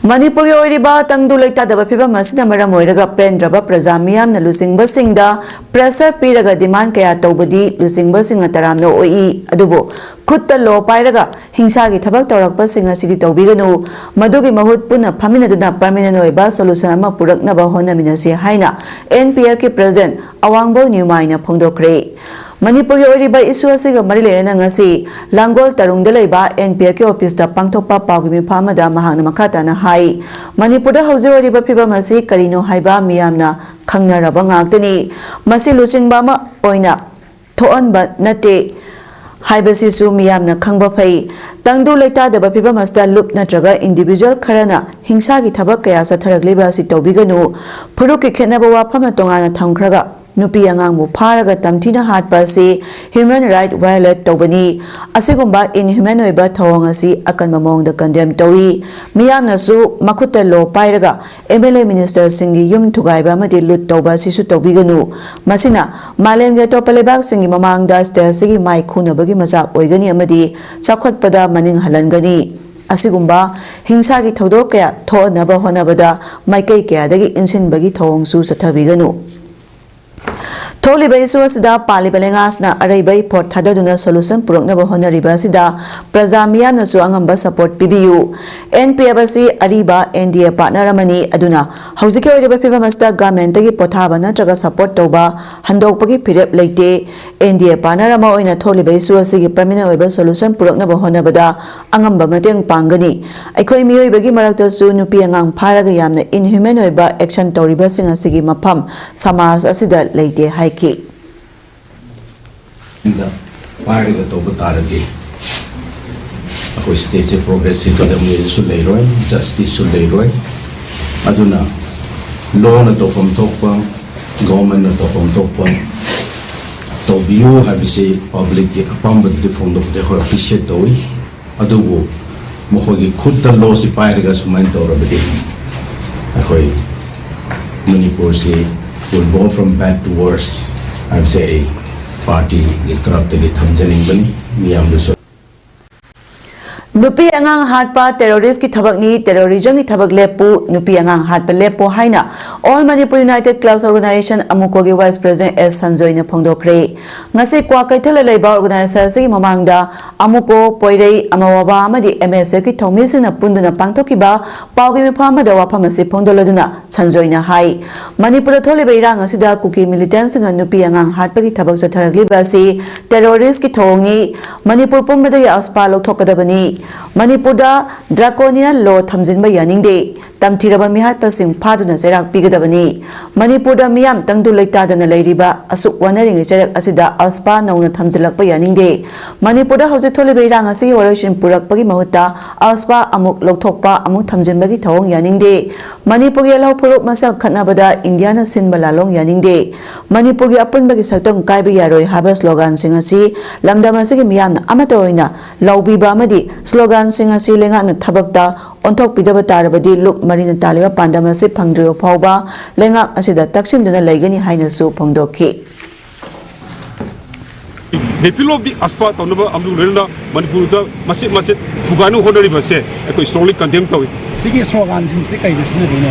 ꯃꯅꯤꯄꯨꯔꯒꯤ ꯑꯣꯏꯔꯤꯕ ꯇꯪꯗꯨ ꯂꯩꯇꯥꯗꯕ ꯐꯤꯕꯝ ꯑꯁꯤꯅ ꯃꯔꯝ ꯑꯣꯏꯔꯒ ꯄꯦꯟꯗ꯭ꯔꯕ ꯄ꯭ꯔꯖꯥ ꯃꯤꯌꯥꯝꯅ ꯂꯨꯆꯤꯡꯕꯁꯤꯡꯗ ꯄ꯭ꯔꯦꯁꯔ ꯄꯤꯔꯒ ꯗꯤꯃꯥꯟ ꯀꯌꯥ ꯇꯧꯕꯗꯤ ꯂꯨꯆꯤꯡꯕꯁꯤꯡꯅ ꯇꯔꯥꯝꯅ ꯑꯣꯛꯏ꯫ ꯑꯗꯨꯕꯨ ꯈꯨꯠꯇ ꯂꯣ ꯄꯥꯏꯔꯒ ꯍꯤꯡꯁꯥꯒꯤ ꯊꯕꯛ ꯇꯧꯔꯛꯄꯁꯤꯡ ꯑꯁꯤꯗꯤ ꯇꯧꯕꯤꯒꯅꯨ꯫ ꯃꯗꯨꯒꯤ ꯃꯍꯨꯠ ꯄꯨꯟꯅ ꯐꯝꯃꯤꯟꯅꯗꯨꯅ ꯄꯔꯃꯤꯅꯦꯟ ꯑꯣꯏꯕ ꯁꯣꯂꯨꯁꯟ ꯑꯃ ꯄꯨꯔꯛꯅꯕ ꯍꯣꯠꯅꯃꯤꯟꯅꯁꯤ ꯍꯥꯏꯅ ꯑꯦꯟ ꯄꯤ ꯑꯦꯐꯀꯤ ꯄ꯭ꯔꯁꯤꯗꯦꯟ ꯑꯋꯥꯡꯕꯧ ꯅ꯭ꯌꯨꯃꯥꯏꯅ ꯐꯣꯡꯗꯣꯛꯈ꯭ꯔꯦ꯫ ꯃꯅꯤꯄꯨꯔꯒꯤ ꯑꯣꯏꯔꯤꯕ ꯏꯁꯨ ꯑꯁꯤꯒ ꯃꯔꯤ ꯂꯩꯅꯅ ꯉꯁꯤ ꯂꯥꯡꯒꯣꯜ ꯇꯔꯨꯡꯗ ꯂꯩꯕ ꯑꯦꯟ ꯄꯤ ꯑꯦꯐꯀꯤ ꯑꯣꯐꯤꯁꯇ ꯄꯥꯡꯊꯣꯛꯄ ꯄꯥꯎꯒꯤ ꯃꯤꯐꯝ ꯑꯃꯗ ꯃꯍꯥꯛꯅ ꯃꯈꯥ ꯇꯥꯅ ꯍꯥꯏ, ꯃꯅꯤꯄꯨꯔꯗ ꯍꯧꯖꯤꯛ ꯑꯣꯏꯔꯤꯕ ꯐꯤꯕꯝ ꯑꯁꯤ ꯀꯔꯤꯅꯣ ꯍꯥꯏꯕ ꯃꯤꯌꯥꯝꯅ ꯈꯪꯅꯔꯕ ꯉꯥꯛꯇꯅꯤ꯫ ꯃꯁꯤ ꯂꯨꯆꯤꯡꯕ ꯑꯃ ꯑꯣꯏꯅ ꯊꯣꯛꯍꯟꯕ ꯅꯠꯇꯦ꯫ ꯍꯥꯏꯕꯁꯤꯁꯨ ꯃꯤꯌꯥꯝꯅ ꯈꯪꯕ ꯐꯩ꯫ ꯇꯪꯗꯨ ꯂꯩꯇꯥꯗꯕ ꯐꯤꯕꯝ ꯑꯁꯤꯗ ꯂꯨꯞ ꯅꯠꯇ꯭ꯔꯒ individual ꯈꯔꯅ ꯍꯤꯡꯁꯥꯒꯤ ꯊꯕꯛ ꯀꯌꯥ ꯆꯠꯊꯔꯛꯂꯤꯕ ꯑꯁꯤ ꯇꯧꯕꯤꯒꯅꯨ꯫ ꯐꯨꯔꯨꯞꯀꯤ ꯈꯦꯠꯅꯕ ꯋꯥꯐꯝꯅ ꯇꯣꯉꯥꯟꯅ ꯊꯝꯈ꯭ꯔꯒ ꯅꯨꯄꯤ ꯑꯉꯥꯡꯕꯨ ꯐꯥꯔꯒ ꯇꯝꯊꯤꯅ ꯍꯥꯠꯄ ꯑꯁꯤ human right violate ꯇꯧꯕꯅꯤ꯫ ꯑꯁꯤꯒꯨꯝꯕ inhuman ꯑꯣꯏꯕ ꯊꯧꯑꯣꯡ ꯑꯁꯤ ꯑꯀꯟꯕ ꯃꯑꯣꯡꯗ condemn ꯇꯧꯏ꯫ ꯃꯤꯌꯥꯝꯅꯁꯨ ꯃꯈꯨꯠꯇ ꯂꯣ ꯄꯥꯏꯔꯒ MLA ministerꯁꯤꯡꯒꯤ ꯌꯨꯝ ꯊꯨꯒꯥꯏꯕ ꯑꯃꯗꯤ ꯂꯨꯠ ꯇꯧꯕ ꯑꯁꯤꯁꯨ ꯇꯧꯕꯤꯒꯅꯨ꯫ ꯃꯁꯤꯅ ꯃꯥꯂꯦꯝꯒꯤ ꯑꯇꯣꯞꯄ ꯂꯩꯕꯥꯛꯁꯤꯡꯒꯤ ꯃꯃꯥꯡꯗ state ꯑꯁꯤꯒꯤ ꯃꯥꯏ ꯈꯨꯅꯕꯒꯤ ꯃꯆꯥꯛ ꯑꯣꯏꯒꯅꯤ ꯑꯃꯗꯤ ꯆꯥꯎꯈꯠꯄꯗ ꯃꯅꯤꯡ ꯍꯜꯍꯟꯒꯅꯤ꯫ ꯑꯁꯤꯒꯨꯝꯕ ꯍꯤꯡꯁꯥꯒꯤ ꯊꯧꯗꯣꯛ ꯀꯌꯥ ꯊꯣꯛꯍꯟꯅꯕ ꯍꯣꯠꯅꯕꯗ ꯃꯥꯏꯀꯩ ꯀꯌꯥꯗꯒꯤ ꯏꯟꯁꯤꯟꯕꯒꯤ ꯊꯧꯑꯣꯡꯁꯨ ꯆꯠꯊꯕꯤꯒꯅꯨ꯫ ꯊꯣꯛꯂꯤꯕ issue ꯑꯁꯤꯗ ꯄꯥꯜꯂꯤꯕ ꯂꯩꯉꯥꯛꯅ ꯑꯔꯩꯕ effort ꯊꯥꯗꯗꯨꯅ solution ꯄꯨꯔꯛꯅꯕ ꯍꯣꯠꯅꯔꯤꯕ ꯑꯁꯤꯗ ꯄ꯭ꯔꯖꯥ ꯃꯤꯌꯥꯝꯅꯁꯨ ꯑꯉꯝꯕ support ꯄꯤꯕꯤꯌꯨ꯫ NPF ꯑꯁꯤ ꯑꯔꯤꯕ NDA partner ꯑꯃꯅꯤ, ꯑꯗꯨꯅ ꯍꯧꯖꯤꯛꯀꯤ ꯑꯣꯏꯔꯤꯕ ꯐꯤꯕꯝ ꯑꯁꯤꯗ governmentꯇꯒꯤ ꯄꯣꯊꯥꯕ ꯅꯠꯇ꯭ꯔꯒ support ꯇꯧꯕ ꯍꯟꯗꯣꯛꯄꯒꯤ ꯐꯤꯔꯦꯞ ꯂꯩꯇꯦ꯫ NDA partner ꯑꯃ ꯑꯣꯏꯅ ꯊꯣꯛꯂꯤꯕ issue ꯑꯁꯤꯒꯤ permanent ꯑꯣꯏꯕ solution ꯄꯨꯔꯛꯅꯕ ꯍꯣꯠꯅꯕꯗ ꯑꯉꯝꯕ ꯃꯇꯦꯡ ꯄꯥꯡꯒꯅꯤ꯫ ꯑꯩꯈꯣꯏ ꯃꯤꯑꯣꯏꯕꯒꯤ ꯃꯔꯛꯇꯁꯨ ꯅꯨꯄꯤ ꯑꯉꯥꯡ ꯐꯥꯔꯒ ꯌꯥꯝꯅ inhuman ꯑꯣꯏꯕ action ꯇꯧꯔꯤꯕꯁꯤꯡ ꯑꯁꯤꯒꯤ ꯃꯐꯝ ꯁꯃꯥꯖ ꯑꯁꯤꯗ ꯂꯩꯇꯦ ꯍꯥꯏꯈꯤ꯫ ꯗ ꯄꯥꯏꯔꯒ ꯇꯧꯕ ꯇꯥꯔꯗꯤ ꯑꯩꯈꯣꯏ stateꯁꯦ progress ꯁꯤ ꯀꯗꯝ ꯂꯩꯔꯁꯨ ꯂꯩꯔꯣꯏ, justiceꯁꯨ ꯂꯩꯔꯣꯏ꯫ ꯑꯗꯨꯅ lawꯅ ꯇꯧꯐꯝ ꯊꯣꯛꯄ, governmentꯅ ꯇꯧꯐꯝ ꯊꯣꯛꯄ ꯇꯧꯕꯤꯌꯨ ꯍꯥꯏꯕꯁꯤ publicꯀꯤ ꯑꯄꯥꯝꯕꯗꯨꯗꯤ ꯐꯣꯡꯗꯣꯛꯄꯗꯤ ꯑꯩꯈꯣꯏ appreciate ꯇꯧꯏ꯫ ꯑꯗꯨꯕꯨ ꯃꯈꯣꯏꯒꯤ ꯈꯨꯠꯇ lawꯁꯤ ꯄꯥꯏꯔꯒ ꯁꯨꯃꯥꯏꯅ ꯇꯧꯔꯕꯗꯤ ꯑꯩꯈꯣꯏ ꯃꯅꯤꯄꯨꯔꯁꯤ will go from bad to worse ꯍꯥꯏꯕꯁꯦ ꯑꯩ partyꯒꯤ ꯇꯔꯞꯇꯒꯤ ꯊꯝꯖꯅꯤꯡꯕꯅꯤ ꯃꯤꯌꯥꯝꯗꯁꯨ꯫ ꯅꯨꯄꯤ ꯑꯉꯥꯡ ꯍꯥꯠꯄ terroristꯀꯤ ꯊꯕꯛꯅꯤ, terrorismꯒꯤ ꯊꯕꯛ ꯂꯦꯞꯄꯨ, ꯅꯨꯄꯤ ꯑꯉꯥꯡ ꯍꯥꯠꯄ ꯂꯦꯞꯄꯨ ꯍꯥꯏꯅ All Manipur United Clerks Organisation, AMUCOꯒꯤ vice president S ꯁꯟꯖꯣꯏꯅ ꯐꯣꯡꯗꯣꯛꯈ꯭ꯔꯦ꯫ ꯉꯁꯤ ꯀ꯭ꯋꯥꯀꯩꯊꯦꯜꯗ ꯂꯩꯕ organization ꯑꯁꯤꯒꯤ ꯃꯃꯥꯡꯗ AMUCO, ꯄꯣꯏꯔꯩ, ꯑꯃꯋꯥꯕꯥ ꯑꯃꯗꯤ MSFꯀꯤ ꯊꯧꯃꯤꯁꯤꯡꯅ ꯄꯨꯟꯗꯨꯅ ꯄꯥꯡꯊꯣꯛꯈꯤꯕ ꯄꯥꯎꯒꯤ ꯃꯤꯐꯝ ꯑꯃꯗ ꯋꯥꯐꯝ ꯑꯁꯤ ꯐꯣꯡꯗꯣꯛꯂꯗꯨꯅ ꯁꯟꯖꯣꯏꯅ ꯍꯥꯏ, ꯃꯅꯤꯄꯨꯔꯗ ꯊꯣꯛꯂꯤꯕ ꯏꯔꯥꯡ ꯑꯁꯤꯗ ꯀꯨꯀꯤ militantꯁꯤꯡꯅ ꯅꯨꯄꯤ ꯑꯉꯥꯡ ꯍꯥꯠꯄꯒꯤ ꯊꯕꯛ ꯆꯠꯊꯔꯛꯂꯤꯕ ꯑꯁꯤ terroristꯀꯤ ꯊꯧꯑꯣꯡꯅꯤ꯫ ꯃꯅꯤꯄꯨꯔ ꯄꯨꯝꯕꯗꯒꯤ AFSPA ꯂꯧꯊꯣꯛꯀꯗꯕꯅꯤ꯫ ꯃꯅꯤꯄꯨꯔꯗ draconian law ꯊꯝꯖꯤꯟꯕ ꯌꯥꯅꯤꯡꯗꯦ꯫ ꯇꯝꯊꯤꯔꯕ ꯃꯤꯍꯥꯠꯄꯁꯤꯡ ꯐꯥꯗꯨꯅ ꯆꯩꯔꯥꯛ ꯄꯤꯒꯗꯕꯅꯤ꯫ ꯃꯅꯤꯄꯨꯔꯗ ꯃꯤꯌꯥꯝ ꯇꯪꯗꯨ ꯂꯩꯇꯥꯗꯅ ꯂꯩꯔꯤꯕ ꯑꯁꯨꯛ ꯋꯥꯅꯔꯤꯉꯩ ꯆꯩꯔꯛ ꯑꯁꯤꯗ ꯑꯁꯄꯥ ꯅꯧꯅ ꯊꯝꯖꯤꯜꯂꯛꯄ ꯌꯥꯅꯤꯡꯗꯦ꯫ ꯃꯅꯤꯄꯨꯔꯗ ꯍꯧꯖꯤꯛ ꯊꯣꯛꯂꯤꯕ ꯏꯔꯥꯡ ꯑꯁꯤꯒꯤ ꯋꯥꯔꯣꯏꯁꯤꯟ ꯄꯨꯔꯛꯄꯒꯤ ꯃꯍꯨꯠꯇ ꯑꯁꯄꯥ ꯑꯃꯨꯛ ꯂꯧꯊꯣꯛꯄ, ꯑꯃꯨꯛ ꯊꯝꯖꯤꯟꯕꯒꯤ ꯊꯧꯑꯣꯡ ꯌꯥꯅꯤꯡꯗꯦ꯫ ꯃꯅꯤꯄꯨꯔꯒꯤ ꯌꯦꯜꯍꯧ ꯐꯨꯔꯨꯞ ꯃꯁꯦꯜ ꯈꯠꯅꯕꯗ ꯏꯟꯗꯤꯌꯥꯅ ꯁꯤꯟꯕ ꯂꯥꯂꯣꯡ ꯌꯥꯅꯤꯡꯗꯦ꯫ ꯃꯅꯤꯄꯨꯔꯒꯤ ꯑꯄꯨꯟꯕꯒꯤ ꯁꯛꯇꯝ ꯀꯥꯏꯕ ꯌꯥꯔꯣꯏ ꯍꯥꯏꯕ ꯁ꯭ꯂꯣꯒꯥꯟꯁꯤꯡ ꯑꯁꯤ ꯂꯝꯗꯝ ꯑꯁꯤꯒꯤ ꯃꯤꯌꯥꯝꯅ ꯑꯃꯠꯇ ꯑꯣꯏꯅ ꯂꯧꯕꯤꯕ ꯑꯃꯗꯤ ꯁ꯭ꯂꯣꯒꯥꯟꯁꯤꯡ ꯑꯁꯤ ꯂꯩꯉꯥꯛꯅ ꯊꯕꯛꯇ ꯑꯣꯟꯊꯣꯛꯄꯤꯗꯕ ꯇꯥꯔꯕꯗꯤ ꯂꯨꯞ ꯃꯔꯤꯅ ꯇꯥꯜꯂꯤꯕ ꯄꯥꯟꯗꯝ ꯑꯁꯤ ꯐꯪꯗ꯭ꯔꯤꯕ ꯐꯥꯎꯕ ꯂꯩꯉꯥꯛ ꯑꯁꯤꯗ ꯇꯛꯁꯤꯟꯗꯨꯅ ꯂꯩꯒꯅꯤ ꯍꯥꯏꯅꯁꯨ ꯐꯣꯡꯗꯣꯛꯈꯤ꯫ Repeal of the ꯑꯁꯄꯥ ꯇꯧꯅꯕ ꯑꯃꯁꯨ ꯂꯣꯏꯅꯅ ꯃꯅꯤꯄꯨꯔꯗ ꯃꯆꯦꯠ ꯃꯆꯦꯠ ꯊꯨꯒꯥꯏꯅꯕ ꯍꯣꯠꯅꯔꯤꯕꯁꯦ ꯑꯩꯈꯣꯏ strongly condemn ꯇꯧꯏ꯫ ꯁꯤꯒꯤ ꯁ꯭ꯂꯣꯒꯥꯟꯁꯤꯡꯁꯤ ꯀꯩꯗ ꯁꯤꯖꯤꯟꯅꯗꯣꯏꯅꯣ?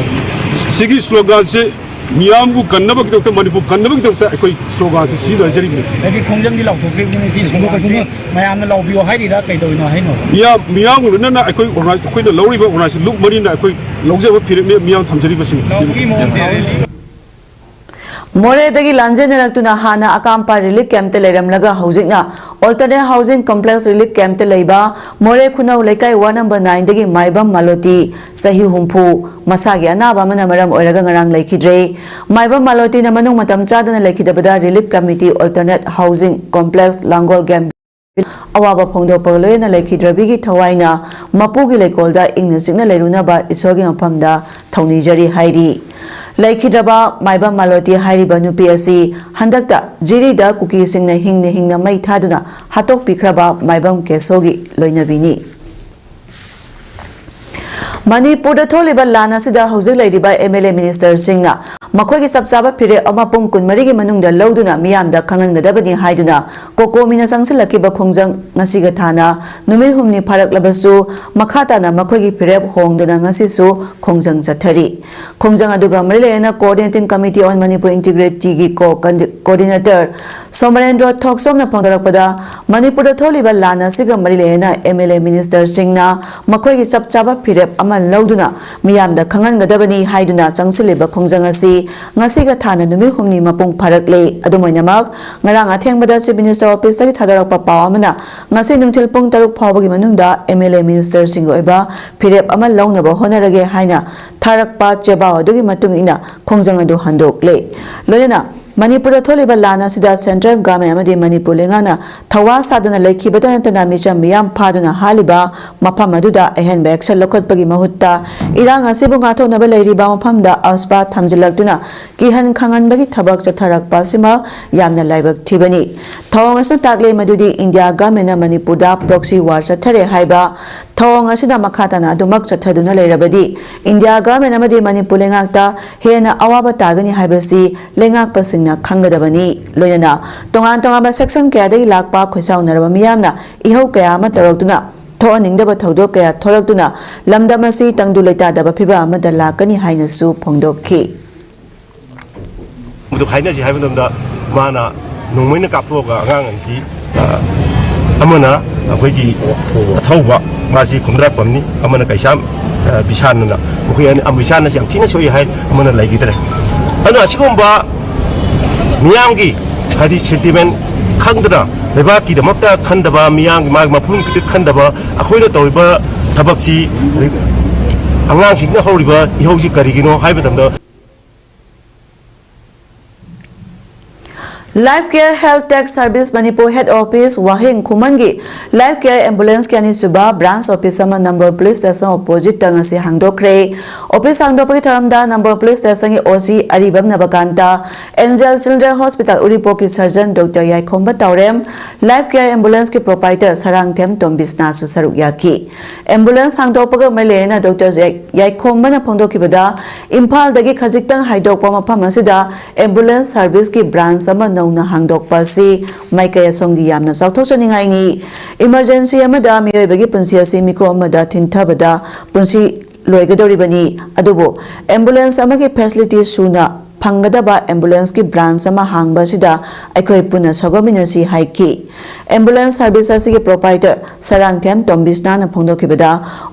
ꯁꯤꯒꯤ ꯁ꯭ꯂꯣꯒꯥꯟꯁꯦ ꯃꯤꯌꯥꯝꯕꯨ ꯀꯟꯅꯕꯒꯤꯗꯃꯛꯇ, ꯃꯅꯤꯄꯨꯔ ꯀꯟꯅꯕꯒꯤꯗꯃꯛꯇ ꯑꯩꯈꯣꯏ ꯁ꯭ꯂꯣꯒꯥꯟꯁꯦ ꯁꯤꯖꯤꯟꯅꯖꯔꯤꯕꯅꯤ꯫ ꯍꯥꯏꯗꯤ ꯈꯣꯡꯖꯪꯗꯤ ꯂꯥꯎꯊꯣꯛꯈ꯭ꯔꯤꯕꯅꯤ, ꯁꯤ ꯁ꯭ꯂꯣꯒꯥꯟꯁꯤ ꯃꯌꯥꯝꯅ ꯂꯥꯎꯕꯤꯌꯣ ꯍꯥꯏꯔꯤꯔꯥ ꯀꯩꯗꯧꯔꯤꯅꯣ ꯍꯥꯏꯅꯣ? ꯃꯤꯌꯥꯝ, ꯃꯤꯌꯥꯝꯒ ꯂꯣꯏꯅꯅ ꯑꯩꯈꯣꯏ organize, ꯑꯩꯈꯣꯏꯅ ꯂꯧꯔꯤꯕ organize ꯂꯨꯞ ꯃꯔꯤꯅ ꯑꯩꯈꯣꯏ ꯂꯧꯖꯕ ꯐꯤꯔꯦꯞꯅꯦ ꯃꯤꯌꯥꯝ ꯊꯝꯖꯔꯤꯕꯁꯤꯡ꯫ ꯂꯥꯎꯕꯒꯤ ꯃꯑꯣꯡꯗꯤ ꯃꯣꯔꯦꯗꯒꯤ ꯂꯥꯟꯖꯦꯟꯅꯔꯛꯇꯨꯅ ꯍꯥꯟꯅ ꯑꯀꯥꯝꯄꯥ ꯔꯤꯂꯤꯐ ꯀꯦꯝꯞꯇ ꯂꯩꯔꯝꯂꯒ ꯍꯧꯖꯤꯛꯅ ꯑꯣꯜꯇꯔꯅꯦꯠ ꯍꯥꯎꯁꯤꯡ ꯀꯣꯝꯄ꯭ꯂꯦꯛꯁ ꯔꯤꯂꯤꯐ ꯀꯦꯝꯞꯇ ꯂꯩꯕ ꯃꯣꯔꯦ ꯈꯨꯅꯧ ꯂꯩꯀꯥꯏ ꯋꯥꯔꯗ ꯅꯝꯕꯔ ꯅꯥꯏꯟꯗꯒꯤ ꯃꯥꯏꯕꯝ ꯃꯥꯂꯣꯇꯤ, ꯆꯍꯤ ꯍꯨꯝꯐꯨ, ꯃꯁꯥꯒꯤ ꯑꯅꯥꯕ ꯑꯃꯅ ꯃꯔꯝ ꯑꯣꯏꯔꯒ ꯉꯔꯥꯡ ꯂꯩꯈꯤꯗ꯭ꯔꯦ꯫ ꯃꯥꯏꯕꯝ ꯃꯥꯂꯣꯇꯤꯅ ꯃꯅꯨꯡ ꯃꯇꯝ ꯆꯥꯗꯅ ꯂꯩꯈꯤꯗꯕꯗ relief committee alternate housing complex ꯂꯥꯡꯒꯣꯜ ꯒꯦꯝ ꯑꯋꯥꯕ ꯐꯣꯡꯗꯣꯛꯄꯒ ꯂꯣꯏꯅꯅ ꯂꯩꯈꯤꯗ꯭ꯔꯕꯤꯒꯤ ꯊꯋꯥꯏꯅ ꯃꯄꯨꯒꯤ ꯂꯩꯀꯣꯜꯗ ꯏꯪꯅ ꯆꯤꯛꯅ ꯂꯩꯔꯨꯅꯕ ꯏꯁꯣꯔꯒꯤ ꯃꯐꯝꯗ ꯊꯧꯅꯤꯖꯔꯤ ꯍꯥꯏꯔꯤ꯫ ꯂꯩꯈꯤꯗ꯭ꯔꯕ ꯃꯥꯏꯕꯝ ꯃꯥꯂꯣꯇꯤ ꯍꯥꯏꯔꯤꯕ ꯅꯨꯄꯤ ꯑꯁꯤ ꯍꯟꯗꯛꯇ ꯖꯤꯔꯤꯗ ꯀꯨꯀꯤꯁꯤꯡꯅ ꯍꯤꯡꯅ ꯍꯤꯡꯅ ꯃꯩ ꯊꯥꯗꯨꯅ ꯍꯥꯠꯇꯣꯛꯄꯤꯈ꯭ꯔꯕ ꯃꯥꯏꯕꯝ ꯀꯦꯁꯣꯒꯤ ꯂꯣꯏꯅꯕꯤꯅꯤ꯫ ꯃꯅꯤꯄꯨꯔꯗ ꯊꯣꯛꯂꯤꯕ ꯂꯥꯟ ꯑꯁꯤꯗ ꯍꯧꯖꯤꯛ ꯂꯩꯔꯤꯕ ꯑꯦꯝ ꯑꯦꯜ ꯑꯦ ꯃꯤꯅꯤꯁꯇꯔꯁꯤꯡꯅ ꯃꯈꯣꯏꯒꯤ ꯆꯞ ꯆꯥꯕ ꯐꯤꯔꯦꯞ ꯑꯃ ꯄꯨꯡ ꯀꯨꯟꯃꯔꯤꯒꯤ ꯃꯅꯨꯡꯗ ꯂꯧꯗꯨꯅ ꯃꯤꯌꯥꯝꯗ ꯈꯪꯍꯟꯒꯗꯕꯅꯤ ꯍꯥꯏꯗꯨꯅ ꯀꯣꯀꯣꯃꯤꯅ ꯆꯪꯁꯤꯜꯂꯛꯈꯤꯕ ꯈꯣꯡꯖꯪ ꯉꯁꯤꯒ ꯊꯥꯅ ꯅꯨꯃꯤꯠ ꯍꯨꯝꯅꯤ ꯐꯥꯔꯛꯂꯕꯁꯨ ꯃꯈꯥ ꯇꯥꯅ ꯃꯈꯣꯏꯒꯤ ꯐꯤꯔꯦꯞ ꯍꯣꯡꯗꯅ ꯉꯁꯤꯁꯨ ꯈꯣꯡꯖꯪ ꯆꯠꯊꯔꯤ꯫ ꯈꯣꯡꯖꯪ ꯑꯗꯨꯒ ꯃꯔꯤ ꯂꯩꯅꯅ Coordinating Committee on Manipur Integrityꯒꯤ ꯀꯣ ꯀꯟꯗꯤ-, Coordinator ꯁꯣꯃꯔꯦꯟꯗ꯭ꯔꯣ ꯊꯣꯛꯆꯣꯝꯅ ꯐꯣꯡꯗꯣꯔꯛꯄꯗ, ꯃꯅꯤꯄꯨꯔꯗ ꯊꯣꯛꯂꯤꯕ ꯂꯥꯟ ꯑꯁꯤꯒ ꯃꯔꯤ ꯂꯩꯅꯅ ꯑꯦꯝ ꯑꯦꯜ ꯑꯦ ꯃꯤꯅꯤꯁꯇꯔꯁꯤꯡꯅ ꯃꯈꯣꯏꯒꯤ ꯆꯞ ꯆꯥꯕ ꯐꯤꯔꯦꯞ ꯑꯃ ꯂꯧꯗꯨꯅ ꯃꯤꯌꯥꯝꯗ ꯈꯪꯍꯟꯒꯗꯕꯅꯤ ꯍꯥꯏꯗꯨꯅ ꯆꯪꯁꯤꯜꯂꯤꯕ ꯈꯣꯡꯖꯪ ꯑꯁꯤ ꯉꯁꯤꯒ ꯊꯥꯅ ꯅꯨꯃꯤꯠ ꯍꯨꯝꯅꯤ ꯃꯄꯨꯡ ꯐꯥꯔꯛꯂꯦ꯫ ꯑꯗꯨꯝ ꯑꯣꯏꯅꯃꯛ, ꯉꯔꯥꯡ ꯑꯊꯦꯡꯕꯗ Chief Minister Office ꯇꯒꯤ ꯊꯥꯗꯣꯔꯛꯄ ꯄꯥꯎ ꯑꯃꯅ, ꯉꯁꯤ ꯅꯨꯡꯊꯤꯜ ꯄꯨꯡ ꯇꯔꯨꯛ ꯐꯥꯎꯕꯒꯤ ꯃꯅꯨꯡꯗ M L A minister ꯁꯤꯡꯒꯤ ꯑꯣꯏꯕ ꯐꯤꯔꯦꯞ ꯑꯃ ꯂꯧꯅꯕ ꯍꯣꯠꯅꯔꯒꯦ ꯍꯥꯏꯅ ꯊꯥꯔꯛꯄ ꯆꯦꯕꯥꯎ ꯑꯗꯨꯒꯤ ꯃꯇꯨꯡ ꯏꯟꯅ ꯈꯣꯡꯖꯪ ꯑꯗꯨ ꯍꯟꯗꯣꯛꯂꯦ꯫ ꯂꯣꯏꯅꯅ ꯃꯅꯤꯄꯨꯔꯗ ꯊꯣꯛꯂꯤꯕ ꯂꯥꯟ ꯑꯁꯤꯗ Central Government ꯑꯃꯗꯤ ꯃꯅꯤꯄꯨꯔ ꯂꯩꯉꯥꯛꯅ ꯊꯋꯥ ꯁꯥꯗꯅ ꯂꯩꯈꯤꯕꯇ ꯅꯠꯇꯅ ꯃꯤꯆꯝ ꯃꯤꯌꯥꯝ ꯐꯥꯗꯨꯅ ꯍꯥꯠꯂꯤꯕ ꯃꯐꯝ ꯑꯗꯨꯗ ꯑꯍꯦꯟꯕ action ꯂꯧꯈꯠꯄꯒꯤ ꯃꯍꯨꯠꯇ, ꯏꯔꯥꯡ ꯑꯁꯤꯕꯨ ꯉꯥꯛꯊꯣꯛꯅꯕ ꯂꯩꯔꯤꯕ ꯃꯐꯝꯗ ꯑꯁꯕꯥ ꯊꯝꯖꯤꯜꯂꯛꯇꯨꯅ ꯀꯤꯍꯟ ꯈꯪꯍꯟꯕꯒꯤ ꯊꯕꯛ ꯆꯠꯊꯔꯛꯄ ꯑꯁꯤꯃꯛ ꯌꯥꯝꯅ ꯂꯥꯏꯕꯛ ꯊꯤꯕꯅꯤ꯫ ꯊꯧꯑꯣꯡ ꯑꯁꯤꯅ ꯇꯥꯛꯂꯦ ꯃꯗꯨꯗꯤ India Government ꯅ ꯃꯅꯤꯄꯨꯔꯗ proxy war ꯆꯠꯊꯔꯦ ꯍꯥꯏꯕ ꯊꯧꯑꯣꯡ ꯑꯁꯤꯅ ꯃꯈꯥ ꯇꯥꯅ ꯑꯗꯨꯃꯛ ꯆꯠꯊꯗꯨꯅ ꯂꯩꯔꯕꯗꯤ, India Government ꯑꯃꯗꯤ ꯃꯅꯤꯄꯨꯔ ꯂꯩꯉꯥꯛꯇ ꯍꯦꯟꯅ ꯑꯋꯥꯕ ꯇꯥꯒꯅꯤ ꯍꯥꯏꯕꯁꯤ ꯂꯩꯉꯥꯛꯄꯁꯤꯡꯅ ꯈꯪꯒꯗꯕꯅꯤ꯫ ꯂꯣꯏꯅꯅ ꯇꯣꯉꯥꯟ ꯇꯣꯉꯥꯟꯕ section ꯀꯌꯥꯗꯒꯤ ꯂꯥꯛꯄ ꯈꯣꯏꯁꯥꯎꯅꯔꯕ ꯃꯤꯌꯥꯝꯅ ꯏꯍꯧ ꯀꯌꯥ ꯑꯃ ꯇꯧꯔꯛꯇꯨꯅ, ꯊꯣꯛꯍꯟꯅꯤꯡꯗꯕ ꯊꯧꯗꯣꯛ ꯀꯌꯥ ꯊꯣꯔꯛꯇꯨꯅ ꯂꯝꯗꯝ ꯑꯁꯤ ꯇꯪꯗꯨ ꯂꯩꯇꯥꯗꯕ ꯐꯤꯚꯝ ꯑꯃꯗ ꯂꯥꯛꯀꯅꯤ ꯍꯥꯏꯅꯁꯨ ꯐꯣꯡꯗꯣꯛꯈꯤ꯫ ꯃꯗꯨ ꯍꯥꯏꯅꯁꯤ ꯍꯥꯏꯕ ꯃꯇꯝꯗ, ꯃꯥꯅ ꯅꯣꯡꯃꯩꯅ ꯀꯥꯞꯊꯣꯛꯑꯒ ꯑꯉꯥꯡ ꯑꯅꯤꯁꯤ, ꯑ, ꯑꯃꯅ ꯑꯩꯈꯣꯏꯒꯤ ꯑꯊꯧꯕ, ꯃꯥꯁꯤ ꯈꯨꯝꯗ꯭ꯔꯥꯛꯄꯝꯅꯤ, ꯑꯃꯅ ꯀꯩꯁꯥꯝ, ꯑ, ꯕꯤꯁꯥꯟꯅ, ꯃꯈꯣꯏ ꯑꯅꯤ, ꯑ, ꯕꯤꯁꯥꯟꯅꯁꯤ ꯌꯥꯝ ꯊꯤꯅ ꯁꯣꯛꯏ ꯍꯥꯏ, ꯑꯃꯅ ꯂꯩꯈꯤꯗ꯭ꯔꯦ꯫ ꯑꯗꯨꯅ ꯑꯁꯤꯒꯨꯝꯕ ꯃꯤꯌꯥꯝꯒꯤ, ꯍꯥꯏꯗꯤ, sentiment ꯈꯪꯗꯅ, ꯂꯩꯕꯥꯛꯀꯤꯗꯃꯛꯇ ꯈꯟꯗꯕ, ꯃꯤꯌꯥꯝꯒꯤ, ꯃꯥꯒꯤ ꯃꯐꯝ ꯈꯛꯇ ꯈꯟꯗꯕ, ꯑꯩꯈꯣꯏꯅ ꯇꯧꯔꯤꯕ ꯊꯕꯛꯁꯤ ꯑꯉꯥꯡꯁꯤꯡꯅ ꯍꯧꯔꯤꯕ ꯏꯍꯧꯁꯤ ꯀꯔꯤꯒꯤꯅꯣ ꯍꯥꯏꯕ ꯃꯇꯝꯗ, Life Care Health Tech Service Manipur Head Office ꯋꯥꯍꯦꯡ ꯈꯨꯃꯟꯒꯤ Life Care Ambulance ꯀꯤ ꯑꯅꯤꯁꯨꯕ branch office ꯑꯃ ꯅꯝꯕꯣꯜ Police Station opposite ꯇ ꯉꯁꯤ ꯍꯥꯡꯗꯣꯛꯈ꯭ꯔꯦ꯫ Office ꯍꯥꯡꯗꯣꯛꯄꯒꯤ ꯊꯧꯔꯝꯗ ꯅꯝꯕꯣꯜ Police Station ꯒꯤ O C ꯑꯔꯤꯕꯝ ꯅꯕꯀꯥꯟꯇ, Angel Children Hospital ꯎꯔꯤꯄꯣꯛꯀꯤ surgeon Doctor ꯌꯥꯏꯈꯣꯝꯕ ꯇꯥꯎꯔꯦꯝ, Life Care Ambulance ꯀꯤ proprietor ꯁꯔꯥꯡꯊꯦꯝ ꯇꯣꯝꯕꯤꯁꯅꯥꯁꯨ ꯁꯔꯨꯛ ꯌꯥꯈꯤ꯫ Ambulance ꯍꯥꯡꯗꯣꯛꯄꯒ ꯃꯔꯤ ꯂꯩꯅꯅ Doctor ꯌꯥꯏ-, ꯌꯥꯏꯈꯣꯝꯕꯅ ꯐꯣꯡꯗꯣꯛꯈꯤꯕꯗ, ꯏꯝꯐꯥꯜꯗꯒꯤ ꯈꯖꯤꯛꯇꯪ ꯍꯥꯏꯗꯣꯛꯄ ꯃꯐꯝ ꯑꯁꯤꯗ ambulance service ꯀꯤ branch ꯑꯃ ꯅꯧꯅ ꯍꯥꯡꯗꯣꯛꯄ ꯑꯁꯤ ꯃꯥꯏꯀꯩ ꯑꯁꯣꯝꯒꯤ ꯌꯥꯝꯅ ꯆꯥꯎꯊꯣꯛꯆꯅꯤꯡꯉꯥꯏꯅꯤ꯫ Emergency ꯑꯃꯗ ꯃꯤꯑꯣꯏꯕꯒꯤ ꯄꯨꯟꯁꯤ ꯑꯁꯤ ꯃꯤꯀꯨꯞ ꯑꯃꯗ ꯊꯤꯟꯊꯕꯗ ꯄꯨꯟꯁꯤ ꯂꯣꯏꯒꯗꯧꯔꯤꯕꯅꯤ꯫ ꯑꯗꯨꯕꯨ ambulance ꯑꯃꯒꯤ facility ꯁꯨꯅ ꯐꯪꯒꯗꯕ ꯑꯦꯝꯕꯨꯂꯦꯟꯁꯀꯤ ꯕ꯭ꯔꯥꯟꯁ ꯑꯃ ꯍꯥꯡꯕ ꯑꯁꯤꯗ ꯑꯩꯈꯣꯏ ꯄꯨꯟꯅ ꯁꯧꯒꯠꯃꯤꯟꯅꯁꯤ ꯍꯥꯏꯈꯤ꯫ ꯑꯦꯝꯕꯨꯂꯦꯟꯁ ꯁꯔꯚꯤꯁ ꯑꯁꯤꯒꯤ ꯄ꯭ꯔꯣꯄꯥꯏꯇꯔ ꯁꯔꯥꯡꯊꯦꯝ ꯇꯣꯝꯕꯤꯁꯅꯥꯅ ꯐꯣꯡꯗꯣꯛꯈꯤꯕꯗ,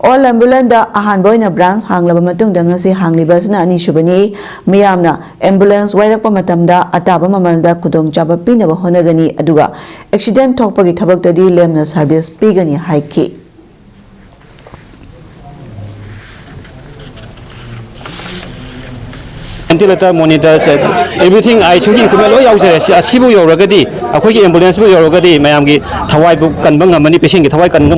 ꯑꯣꯜ ꯑꯦꯝꯕꯨꯂꯦꯟꯁꯇ ꯑꯍꯥꯟꯕ ꯑꯣꯏꯅ ꯕ꯭ꯔꯥꯟꯁ ꯍꯥꯡꯂꯕ ꯃꯇꯨꯡꯗ ꯉꯁꯤ ꯍꯥꯡꯂꯤꯕ ꯑꯁꯤꯅ ꯑꯅꯤꯁꯨꯕꯅꯤ꯫ ꯃꯤꯌꯥꯝꯅ ꯑꯦꯝꯕꯨꯂꯦꯟꯁ ꯋꯥꯏꯔꯛꯄ ꯃꯇꯝꯗ ꯑꯇꯥꯕ ꯃꯃꯜꯗ ꯈꯨꯗꯣꯡꯆꯥꯕ ꯄꯤꯅꯕ ꯍꯣꯠꯅꯒꯅꯤ, ꯑꯗꯨꯒ ꯑꯦꯛꯁꯤꯗꯦꯟ ꯊꯣꯛꯄꯒꯤ ꯊꯕꯛꯇꯗꯤ ꯂꯦꯝꯅ ꯁꯔꯚꯤꯁ ꯄꯤꯒꯅꯤ ꯍꯥꯏꯈꯤ꯫ Ventilator, monitor, everything, ICU equipment ꯂꯣꯏ ꯌꯥꯎꯖꯔꯦ꯫ ꯁꯤ, ꯑꯁꯤꯕꯨ ꯌꯧꯔꯒꯗꯤ, ꯑꯩꯈꯣꯏꯒꯤ ambulance ꯕꯨ ꯌꯧꯔꯒꯗꯤ ꯃꯌꯥꯝꯒꯤ ꯊꯋꯥꯏꯕꯨ ꯀꯟꯕ ꯉꯝꯃꯅꯤ, patient ꯀꯤ ꯊꯋꯥꯏ ꯀꯟꯕ,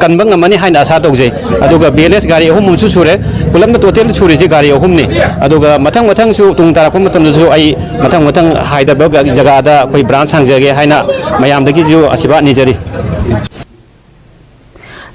ꯀꯟꯕ ꯉꯝꯃꯅꯤ ꯍꯥꯏꯅ ꯑꯁꯥ ꯇꯧꯖꯩ꯫ ꯑꯗꯨꯒ BLS ꯒꯥꯔꯤ ꯑꯍꯨꯝ ꯑꯃꯁꯨ ꯁꯨꯔꯦ, ꯄꯨꯂꯞꯅ total ꯁꯨꯔꯤꯁꯤ ꯒꯥꯔꯤ ꯑꯍꯨꯝꯅꯤ꯫ ꯑꯗꯨꯒ ꯃꯊꯪ ꯃꯊꯪꯁꯨ ꯇꯨꯡ ꯇꯥꯔꯛꯄ ꯃꯇꯝꯗꯁꯨ ꯑꯩ ꯃꯊꯪ ꯃꯊꯪ ꯍꯥꯏꯗꯕ ꯖꯒꯥꯗ ꯑꯩꯈꯣꯏ branch ꯍꯥꯡꯖꯒꯦ ꯍꯥꯏꯅ ꯃꯌꯥꯝꯗꯒꯤꯁꯨ ꯑꯁꯤꯔꯕꯥꯗ ꯅꯤꯖꯔꯤ꯫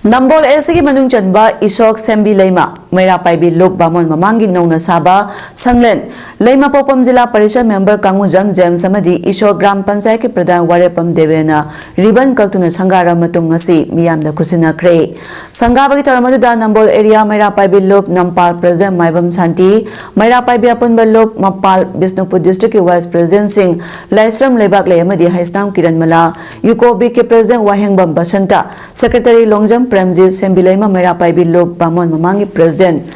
ꯅꯝꯕꯣꯜ AC ꯒꯤ ꯃꯅꯨꯡ ꯆꯟꯕ ꯏꯁꯣꯛ ꯁꯦꯝꯕꯤ ꯂꯩꯃ ꯃꯩꯔꯥ ꯄꯥꯏꯕꯤ ꯂꯨꯞ ꯕꯥꯃꯣꯟ ꯃꯃꯥꯡꯒꯤ ꯅꯧꯅ ꯁꯥꯕ ꯁꯪꯂꯦꯟ ꯂꯩꯃ ꯄꯣꯛꯄꯝ ꯖꯤꯂꯥ ꯄꯔꯤꯁꯠ member ꯀꯥꯡꯉꯨꯖꯝ ꯖꯦꯝꯁ ꯑꯃꯗꯤ ꯏꯁꯣꯛ ꯒ꯭ꯔꯥꯝ ꯄꯟꯆꯥꯌꯠꯀꯤ ꯄ꯭ꯔꯙꯥꯟ ꯋꯥꯔꯦꯞꯄꯝ ꯗꯦꯕꯦꯅ ribbon ꯀꯛꯇꯨꯅ ꯁꯪꯒꯥꯔꯕ ꯃꯇꯨꯡ ꯉꯁꯤ ꯃꯤꯌꯥꯝꯗ ꯈꯨꯠꯁꯤꯟꯅꯈ꯭ꯔꯦ꯫ ꯁꯪꯒꯥꯕꯒꯤ ꯊꯧꯔꯝ ꯑꯗꯨꯗ ꯅꯝꯕꯣꯜ area ꯃꯩꯔꯥ ꯄꯥꯏꯕꯤ ꯂꯨꯞ ꯅꯝꯄꯥꯜ president ꯃꯥꯏꯕꯝ ꯁꯥꯟꯇꯤ, ꯃꯩꯔꯥ ꯄꯥꯏꯕꯤ ꯑꯄꯨꯟꯕ ꯂꯨꯞ ꯃꯄꯥꯜ ꯕꯤꯁꯅꯨꯄꯨꯔ district ꯀꯤ vice president ꯁꯤꯡ ꯂꯥꯏꯁ꯭ꯔꯝ ꯂꯩꯕꯥꯛꯂꯩ ꯑꯃꯗꯤ ꯍꯩꯁꯅꯥꯝ ꯀꯤꯔꯟ ꯃꯂꯥ, ꯌꯨꯀꯣ ꯕꯤꯛꯀꯤ president ꯋꯥꯍꯦꯡꯕꯝ ꯕꯁꯟꯇ, secretary ꯂꯣꯡꯖꯝ ꯄ꯭ꯔꯦꯝꯖꯤꯠ, ꯁꯦꯝꯕꯤꯂꯩꯃ ꯃꯩꯔꯥ ꯄꯥꯏꯕꯤ ꯂꯨꯞ ꯕꯥꯃꯣꯟ ꯃꯃꯥꯡꯒꯤ president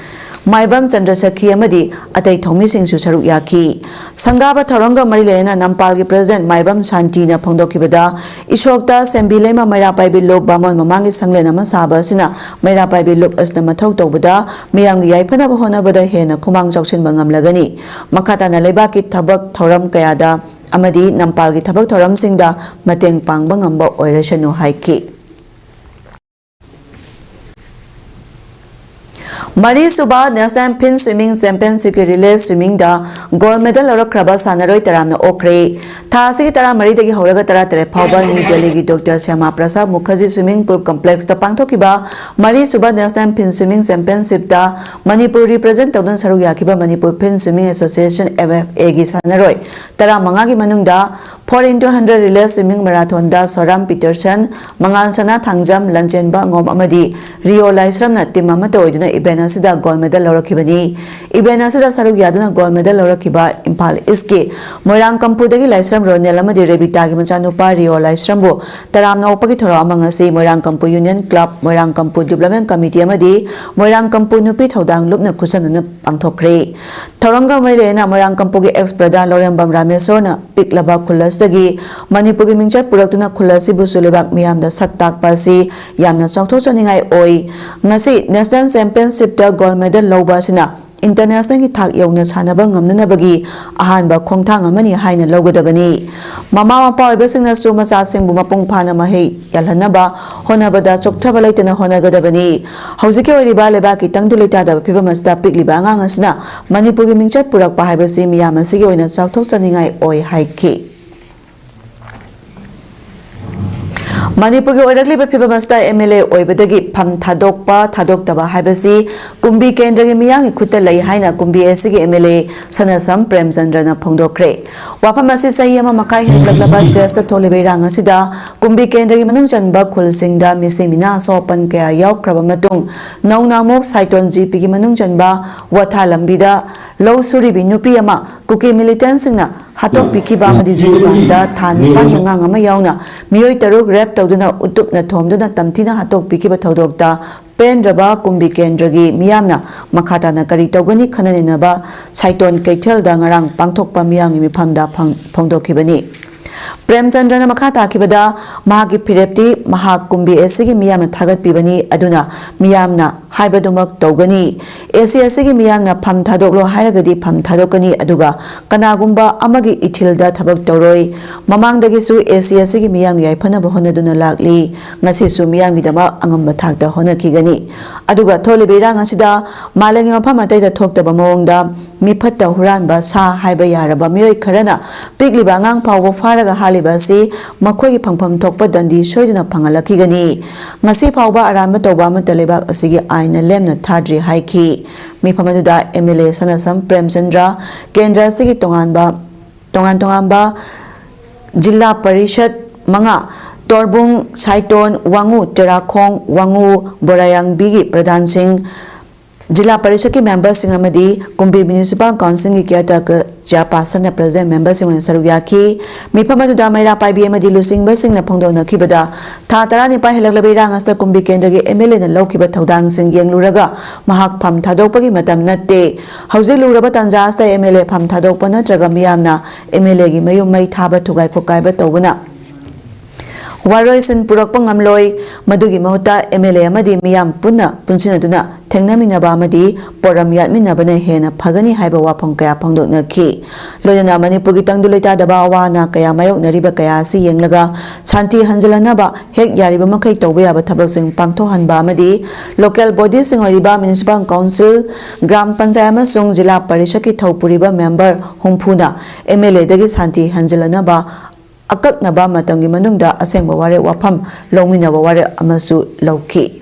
ꯃꯥꯏꯕꯝ ꯆꯟꯗ꯭ꯔꯁꯈꯤ ꯑꯃꯗꯤ ꯑꯇꯩ ꯊꯧꯃꯤꯁꯤꯡꯁꯨ ꯁꯔꯨꯛ ꯌꯥꯈꯤ꯫ ꯁꯪꯒꯥꯕ ꯊꯧꯔꯝꯒ ꯃꯔꯤ ꯂꯩꯅꯅ ꯅꯝꯄꯥꯜꯒꯤ president ꯃꯥꯏꯕꯝ ꯁꯥꯟꯇꯤꯅ ꯐꯣꯡꯗꯣꯛꯈꯤꯕꯗ, ꯏꯁꯣꯛꯇ ꯁꯦꯝꯕꯤꯂꯩꯃ ꯃꯩꯔꯥ ꯄꯥꯏꯕꯤ ꯂꯨꯞ ꯕꯥꯃꯣꯟ ꯃꯃꯥꯡꯒꯤ ꯁꯪꯂꯦꯟ ꯑꯃ ꯁꯥꯕ ꯑꯁꯤꯅ ꯃꯩꯔꯥ ꯄꯥꯏꯕꯤ ꯂꯨꯞ ꯑꯁꯤꯅ ꯃꯊꯧ ꯇꯧꯕꯗ ꯃꯤꯌꯥꯝꯒꯤ ꯌꯥꯏꯐꯅꯕ ꯍꯣꯠꯅꯕꯗ ꯍꯦꯟꯅ ꯈꯨꯃꯥꯡ ꯆꯥꯎꯁꯤꯟꯕ ꯉꯝꯂꯒꯅꯤ꯫ ꯃꯈꯥ ꯇꯥꯅ ꯂꯩꯕꯥꯛꯀꯤ ꯊꯕꯛ ꯊꯧꯔꯝ ꯀꯌꯥꯗ ꯑꯃꯗꯤ ꯅꯝꯄꯥꯜꯒꯤ ꯊꯕꯛ ꯊꯧꯔꯝꯁꯤꯡꯗ ꯃꯇꯦꯡ ꯄꯥꯡꯕ ꯉꯝꯕ ꯑꯣꯏꯔꯁꯅꯨ ꯍꯥꯏꯈꯤ꯫ ꯃꯔꯤꯁꯨꯕ National Fin Swimming Championship ꯀꯤ relay swimming ꯗ gold medal ꯂꯧꯔꯛꯈ꯭ꯔꯕ ꯁꯥꯟꯅꯔꯣꯏ ꯇꯔꯥꯝꯅ ꯑꯣꯛꯈ꯭ꯔꯦ꯫ ꯊꯥ ꯑꯁꯤꯒꯤ ꯇꯔꯥꯃꯔꯤꯗꯒꯤ ꯍꯧꯔꯒ ꯇꯔꯥꯇꯔꯦꯠ ꯐꯥꯎꯕ ꯅ꯭ꯌꯨ ꯗꯦꯜꯂꯤꯒꯤ ꯗꯣꯛꯇꯔ ꯁ꯭ꯌꯥꯃꯥ ꯄ꯭ꯔꯁꯥꯗ ꯃꯨꯈꯔꯖꯤ swimming pool complex ꯇ ꯄꯥꯡꯊꯣꯛꯈꯤꯕ ꯃꯔꯤꯁꯨꯕ National Fin Swimming Championship ꯇ ꯃꯅꯤꯄꯨꯔ represent ꯇꯧꯗꯨꯅ ꯁꯔꯨꯛ ꯌꯥꯈꯤꯕ Manipur Fin Swimming Association, MFA ꯒꯤ ꯁꯥꯟꯅꯔꯣꯏ ꯇꯔꯥꯃꯉꯥꯒꯤ ꯃꯅꯨꯡꯗ Four into hundred relay swimming marathonꯗ ꯁꯣꯔꯥꯝ ꯄꯤꯇꯔꯁꯟ, ꯃꯉꯥꯜ ꯁꯅꯥ ꯊꯥꯡꯖꯝ, ꯂꯟꯆꯦꯟꯕ ꯑꯉꯣꯝ ꯑꯃꯗꯤ ꯔꯤꯌꯣ ꯂꯥꯏꯁ꯭ꯔꯝꯅ team ꯑꯃꯠꯇ ꯑꯣꯏꯗꯨꯅ event ꯑꯁꯤꯗ gold medal ꯂꯧꯔꯛꯈꯤꯕꯅꯤ꯫ Event ꯑꯁꯤꯗ ꯁꯔꯨꯛ ꯌꯥꯗꯨꯅ gold medal ꯂꯧꯔꯛꯈꯤꯕ ꯏꯝꯐꯥꯜ Eastꯀꯤ ꯃꯣꯏꯔꯥꯡꯀꯝꯄꯨꯗꯒꯤ ꯂꯥꯏꯁ꯭ꯔꯝ ꯔꯣꯅꯦꯜ ꯑꯃꯗꯤ ꯔꯦꯕꯤꯇꯥꯒꯤ ꯃꯆꯥꯅꯨꯄꯥ ꯔꯤꯌꯣ ꯂꯥꯏꯁ꯭ꯔꯝꯕꯨ ꯇꯔꯥꯝꯅ ꯑꯣꯛꯄꯒꯤ ꯊꯧꯔꯝ ꯑꯃ ꯉꯁꯤ ꯃꯣꯏꯔꯥꯡꯀꯝꯄꯨ Union Club, ꯃꯣꯏꯔꯥꯡꯀꯝꯄꯨ Development Committee ꯑꯃꯗꯤ ꯃꯣꯏꯔꯥꯡꯀꯝꯄꯨ ꯅꯨꯄꯤ ꯊꯧꯗꯥꯡ ꯂꯨꯞꯅ ꯈꯨꯠꯁꯝꯅꯅ ꯄꯥꯡꯊꯣꯛꯈ꯭ꯔꯦ꯫ ꯊꯧꯔꯝꯒ ꯃꯔꯤ ꯂꯩꯅꯅ ꯃꯣꯏꯔꯥꯡꯀꯝꯄꯨꯒꯤ ex ꯄ꯭ꯔꯙꯥꯟ ꯂꯧꯔꯦꯝꯕꯝ ꯔꯥꯃꯦꯁꯣꯔꯅ ꯄꯤꯛꯂꯕ ꯈꯨꯜ ꯑꯁꯤꯗꯒꯤ ꯃꯅꯤꯄꯨꯔꯒꯤ ꯃꯤꯡꯆꯠ ꯄꯨꯔꯛꯇꯨꯅ ꯈꯨꯜ ꯑꯁꯤꯕꯨꯁꯨ ꯂꯩꯕꯥꯛ ꯃꯤꯌꯥꯝꯗ ꯁꯛ ꯇꯥꯛꯄ ꯑꯁꯤ ꯌꯥꯝꯅ ꯆꯥꯎꯊꯣꯛꯆꯅꯤꯡꯉꯥꯏ ꯑꯣꯏ꯫ ꯉꯁꯤ National Championshipꯇ gold medal ꯂꯧꯕ ꯑꯁꯤꯅ internationalꯒꯤ ꯊꯥꯛ ꯌꯧꯅ ꯁꯥꯟꯅꯕ ꯉꯝꯅꯅꯕꯒꯤ ꯑꯍꯥꯟꯕ ꯈꯣꯡꯊꯥꯡ ꯑꯃꯅꯤ ꯍꯥꯏꯅ ꯂꯧꯒꯗꯕꯅꯤ꯫ ꯃꯃꯥ ꯃꯄꯥ ꯑꯣꯏꯕꯁꯤꯡꯅꯁꯨ ꯃꯆꯥꯁꯤꯡꯕꯨ ꯃꯄꯨꯡ ꯐꯥꯅ ꯃꯍꯩ ꯌꯥꯜꯍꯟꯅꯕ ꯍꯣꯠꯅꯕꯗ ꯆꯣꯛꯊꯕ ꯂꯩꯇꯅ ꯍꯣꯠꯅꯒꯗꯕꯅꯤ꯫ ꯍꯧꯖꯤꯛꯀꯤ ꯑꯣꯏꯔꯤꯕ ꯂꯩꯕꯥꯛꯀꯤ ꯇꯪꯗꯨ ꯂꯩꯇꯥꯗꯕ ꯐꯤꯕꯝ ꯑꯁꯤꯗ ꯄꯤꯛꯂꯤꯕ ꯑꯉꯥꯡ ꯑꯁꯤꯅ ꯃꯅꯤꯄꯨꯔꯒꯤ ꯃꯤꯡꯆꯠ ꯄꯨꯔꯛꯄ ꯍꯥꯏꯕꯁꯤ ꯃꯤꯌꯥꯝ ꯑꯁꯤꯒꯤ ꯑꯣꯏꯅ ꯆꯥꯎꯊꯣꯛꯆꯅꯤꯡꯉꯥꯏ ꯑꯣꯏ ꯍꯥꯏꯈꯤ꯫ ꯃꯅꯤꯄꯨꯔꯒꯤ ꯑꯣꯏꯔꯛꯂꯤꯕ ꯐꯤꯕꯝ ꯑꯁꯤꯗ MLA ꯑꯣꯏꯕꯗꯒꯤ ꯐꯝ ꯊꯥꯗꯣꯛꯄ ꯊꯥꯗꯣꯛꯇꯕ ꯍꯥꯏꯕꯁꯤ ꯀꯨꯝꯕꯤ ꯀꯦꯟꯗ꯭ꯔꯒꯤ ꯃꯤꯌꯥꯝꯒꯤ ꯈꯨꯠꯇ ꯂꯩ ꯍꯥꯏꯅ ꯀꯨꯝꯕꯤ ꯑꯦꯁꯤꯒꯤ MLA ꯁꯅꯥꯁꯝ ꯄ꯭ꯔꯦꯝꯆꯟꯗ꯭ꯔꯅ ꯐꯣꯡꯗꯣꯛꯈ꯭ꯔꯦ꯫ ꯋꯥꯐꯝ ꯑꯁꯤ ꯆꯍꯤ ꯑꯃ ꯃꯈꯥꯏ ꯍꯦꯟꯖꯂꯛꯂꯕ stageꯇ ꯊꯣꯛꯂꯤꯕ ꯏꯔꯥꯡ ꯑꯁꯤꯗ ꯀꯨꯝꯕꯤ ꯀꯦꯟꯗ꯭ꯔꯒꯤ ꯃꯅꯨꯡ ꯆꯟꯕ ꯈꯨꯜꯁꯤꯡꯗ ꯃꯤꯁꯤ ꯃꯤꯅꯥ ꯑꯁꯣꯛ ꯑꯄꯟ ꯀꯌꯥ ꯌꯥꯎꯈ꯭ꯔꯕ ꯃꯇꯨꯡ ꯅꯧꯅ ꯑꯃꯨꯛ ꯁꯥꯏꯇꯣꯟ GPꯒꯤ ꯃꯅꯨꯡ ꯆꯟꯕ ꯋꯥꯊꯥ ꯂꯝꯕꯤꯗ ꯂꯧ ꯁꯨꯔꯤꯕꯤ ꯅꯨꯄꯤ ꯑꯃ ꯀꯨꯀꯤ militantꯁꯤꯡꯅ ꯍꯥꯠꯇꯣꯛꯄꯤꯈꯤꯕ ꯑꯃꯗꯤ ꯖꯤꯔꯤꯕꯥꯝꯗ ꯊꯥ ꯅꯤꯄꯥꯟꯒꯤ ꯑꯉꯥꯡ ꯑꯃ ꯌꯥꯎꯅ ꯃꯤꯑꯣꯏ ꯇꯔꯨꯛ rape ꯇꯧꯗꯨꯅ ꯎꯇꯨꯞꯅ ꯊꯣꯝꯗꯨꯅ ꯇꯝꯊꯤꯅ ꯍꯥꯠꯇꯣꯛꯄꯤꯈꯤꯕ ꯊꯧꯗꯣꯛꯇ ꯄꯦꯟꯗ꯭ꯔꯕ ꯀꯨꯝꯕꯤ ꯀꯦꯟꯗ꯭ꯔꯒꯤ ꯃꯤꯌꯥꯝꯅ ꯃꯈꯥ ꯇꯥꯅ ꯀꯔꯤ ꯇꯧꯒꯅꯤ ꯈꯟꯅ ꯅꯩꯅꯕ ꯁꯥꯏꯇꯣꯟ ꯀꯩꯊꯦꯜꯗ ꯉꯔꯥꯡ ꯄꯥꯡꯊꯣꯛꯄ ꯃꯤꯌꯥꯝꯒꯤ ꯃꯤꯐꯝꯗ ꯐꯪ-, ꯐꯣꯡꯗꯣꯛꯈꯤꯕꯅꯤ꯫ ꯄ꯭ꯔꯦꯝꯆꯟꯗ꯭ꯔꯅ ꯃꯈꯥ ꯇꯥꯈꯤꯕꯗ ꯃꯍꯥꯛꯀꯤ ꯐꯤꯔꯦꯞꯇꯤ ꯃꯍꯥꯛ ꯀꯨꯝꯕꯤ ꯑꯦꯁꯤꯒꯤ ꯃꯤꯌꯥꯝꯅ ꯊꯥꯒꯠꯄꯤꯕꯅꯤ, ꯑꯗꯨꯅ ꯃꯤꯌꯥꯝꯅ ꯍꯥꯏꯕꯗꯨꯃꯛ ꯇꯧꯒꯅꯤ꯫ ꯑꯦꯁꯤ ꯑꯦꯁꯤꯒꯤ ꯃꯤꯌꯥꯝꯅ ꯐꯝ ꯊꯥꯗꯣꯛꯂꯣ ꯍꯥꯏꯔꯒꯗꯤ ꯐꯝ ꯊꯥꯗꯣꯛꯀꯅꯤ, ꯑꯗꯨꯒ ꯀꯅꯥꯒꯨꯝꯕ ꯑꯃꯒꯤ ꯏꯊꯤꯜꯗ ꯊꯕꯛ ꯇꯧꯔꯣꯏ꯫ ꯃꯃꯥꯡꯗꯒꯤꯁꯨ ꯑꯦꯁꯤ ꯑꯦꯁꯤꯒꯤ ꯃꯤꯌꯥꯝꯒꯤ ꯌꯥꯏꯐꯅꯕ ꯍꯣꯠꯅꯗꯨꯅ ꯂꯥꯛꯂꯤ꯫ ꯉꯁꯤꯁꯨ ꯃꯤꯌꯥꯝꯒꯤꯗꯃꯛ ꯑꯉꯝꯕ ꯊꯥꯛꯇ ꯍꯣꯠꯅꯈꯤꯒꯅꯤ꯫ ꯑꯗꯨꯒ ꯊꯣꯛꯂꯤꯕ ꯏꯔꯥꯡ ꯑꯁꯤꯗ ꯃꯥꯂꯦꯝꯒꯤ ꯃꯐꯝ ꯑꯇꯩꯗ ꯊꯣꯛꯇꯕ ꯃꯑꯣꯡꯗ ꯃꯤꯐꯠꯇ ꯍꯨꯔꯥꯟꯕ ꯁꯥ ꯍꯥꯏꯕ ꯌꯥꯔꯕ ꯃꯤꯑꯣꯏ ꯈꯔꯅ ꯄꯤꯛꯂꯤꯕ ꯑꯉꯥꯡ ꯐꯥꯎꯕ ꯐꯥꯔꯒ ꯍꯥꯠꯂꯤꯕ ꯑꯁꯤ ꯃꯈꯣꯏꯒꯤ ꯐꯪꯐꯝ ꯊꯣꯛꯄ ꯗꯟꯗꯤ ꯁꯣꯏꯗꯅ ꯐꯪꯍꯜꯂꯛꯈꯤꯒꯅꯤ꯫ ꯉꯁꯤ ꯐꯥꯎꯕ ꯑꯔꯥꯟꯕ ꯇꯧꯕ ꯑꯃꯠꯇ ꯂꯩꯕꯥꯛ ꯑꯁꯤꯒꯤ ꯑꯥꯏꯟꯅ ꯂꯦꯝꯅ ꯊꯥꯗ꯭ꯔꯤ ꯍꯥꯏꯈꯤ꯫ ꯃꯤꯐꯝ ꯑꯗꯨꯗ MLA ꯁꯅꯥꯁꯝ ꯄ꯭ꯔꯦꯝꯆꯟꯗ꯭ꯔ, ꯀꯦꯟꯗ꯭ꯔ ꯑꯁꯤꯒꯤ ꯇꯣꯉꯥꯟꯕ, ꯇꯣꯉꯥꯟ ꯇꯣꯉꯥꯟꯕ ꯖꯤꯂꯥ ꯄꯔꯤꯁꯠ ꯃꯉꯥ, ꯇꯣꯔꯕꯨꯡ, ꯁꯥꯏꯇꯣꯟ, ꯋꯥꯉꯨ, ꯇꯦꯔꯥꯈꯣꯡ, ꯋꯥꯉꯨ, ꯕꯣꯔꯥꯌꯥꯡꯕꯤꯒꯤ ꯄ꯭ꯔꯙꯥꯟꯁꯤꯡ, ꯖꯤꯂꯥ ꯄꯔꯤꯁꯠꯀꯤ ꯃꯦꯝꯕꯔꯁꯤꯡ ꯑꯃꯗꯤ ꯀꯨꯝꯕꯤ ꯃ꯭ꯌꯨꯅꯤꯁꯤꯄꯥꯜ ꯀꯥꯎꯟꯁꯤꯜꯒꯤ ꯀꯤꯌꯥꯔꯇꯦꯀꯔ ꯆꯤꯌꯥꯔꯄꯥꯔꯁꯟꯅ ꯄ꯭ꯔꯦꯁꯤꯗꯦꯟꯠ ꯃꯦꯝꯕꯔꯁꯤꯡ ꯑꯣꯏꯅ ꯁꯔꯨꯛ ꯌꯥꯈꯤ꯫ ꯃꯤꯐꯝ ꯑꯗꯨꯗ ꯃꯩꯔꯥ ꯄꯥꯏꯕꯤ ꯑꯃꯗꯤ ꯂꯨꯆꯤꯡꯕꯁꯤꯡꯅ ꯐꯣꯡꯗꯣꯛꯅꯈꯤꯕꯗ, ꯊꯥ ꯇꯔꯥꯅꯤꯄꯥꯜ ꯍꯦꯜꯂꯛꯂꯕ ꯏꯔꯥꯡ ꯑꯁꯤꯗ ꯀꯨꯝꯕꯤ ꯀꯦꯟꯗ꯭ꯔꯒꯤ ꯑꯦꯝ ꯑꯦꯜ ꯑꯦꯅ ꯂꯧꯈꯤꯕ ꯊꯧꯗꯥꯡꯁꯤꯡ ꯌꯦꯡꯂꯨꯔꯒ ꯃꯍꯥꯛ ꯐꯝ ꯊꯥꯗꯣꯛꯄꯒꯤ ꯃꯇꯝ ꯅꯠꯇꯦ꯫ ꯍꯧꯖꯤꯛ ꯂꯨꯔꯕ ꯇꯥꯟꯖꯥ ꯑꯁꯤꯗ ꯑꯦꯝ ꯑꯦꯜ ꯑꯦ ꯐꯝ ꯊꯥꯗꯣꯛꯄ ꯅꯠꯇ꯭ꯔꯒ ꯃꯤꯌꯥꯝꯅ ꯑꯦꯝ ꯑꯦꯜ ꯑꯦꯒꯤ ꯃꯌꯨꯝ ꯃꯩ ꯊꯥꯕ, ꯊꯨꯒꯥꯏ ꯈꯣꯠꯀꯥꯏꯕ ꯇꯧꯕꯅ ꯋꯥꯔꯣꯏꯁꯤꯟ ꯄꯨꯔꯛꯄ ꯉꯝꯂꯣꯏ꯫ ꯃꯗꯨꯒꯤ ꯃꯍꯨꯠꯇ ꯑꯦꯝ ꯑꯦꯜ ꯑꯦ ꯑꯃꯗꯤ ꯃꯤꯌꯥꯝ ꯄꯨꯟꯅ ꯄꯨꯟꯁꯤꯟꯅꯗꯨꯅ ꯊꯦꯡꯅꯃꯤꯟꯅꯕ ꯑꯃꯗꯤ ꯄꯣꯔꯝ ꯌꯥꯠꯃꯤꯟꯅꯕꯅ ꯍꯦꯟꯅ ꯐꯒꯅꯤ ꯍꯥꯏꯕ ꯋꯥꯐꯝ ꯀꯌꯥ ꯐꯣꯡꯗꯣꯛꯅꯈꯤ꯫ ꯂꯣꯏꯅꯅ ꯃꯅꯤꯄꯨꯔꯒꯤ ꯇꯪꯗꯨ ꯂꯩꯇꯥꯗꯕ ꯑꯋꯥ ꯑꯅꯥ ꯀꯌꯥ ꯃꯥꯌꯣꯛꯅꯔꯤꯕ ꯀꯌꯥ ꯑꯁꯤ ꯌꯦꯡꯂꯒ ꯁꯥꯟꯇꯤ ꯍꯟꯖꯤꯜꯍꯟꯅꯕ ꯍꯦꯛ ꯌꯥꯔꯤꯕ ꯃꯈꯩ ꯇꯧꯕ ꯌꯥꯕ ꯊꯕꯛꯁꯤꯡ ꯄꯥꯡꯊꯣꯛꯍꯟꯕ ꯑꯃꯗꯤ ꯂꯣꯀꯦꯜ ꯕꯣꯗꯤꯁꯤꯡ ꯑꯣꯏꯔꯤꯕ ꯃ꯭ꯌꯨꯅꯤꯁꯤꯄꯥꯜ ꯀꯥꯎꯟꯁꯤꯜ, ꯒ꯭ꯔꯥꯝ ꯄꯟꯆꯥꯌꯠ ꯑꯃꯁꯨꯡ ꯖꯤꯂꯥ ꯄꯔꯤꯁꯠꯀꯤ ꯊꯧꯄꯨꯔꯤꯕ ꯃꯦꯝꯕꯔ ꯍꯨꯝꯐꯨꯅ ꯑꯦꯝ ꯑꯦꯜ ꯑꯦꯗꯒꯤ ꯁꯥꯟꯇꯤ ꯍꯟꯖꯤꯜꯍꯟꯅꯕ ꯑꯀꯛꯅꯕ ꯃꯇꯝꯒꯤ ꯃꯅꯨꯡꯗ ꯑꯁꯦꯡꯕ ꯋꯥꯔꯦꯞ ꯋꯥꯐꯝ ꯂꯧꯃꯤꯟꯅꯕ ꯋꯥꯔꯦꯞ ꯑꯃꯁꯨ ꯂꯧꯈꯤ꯫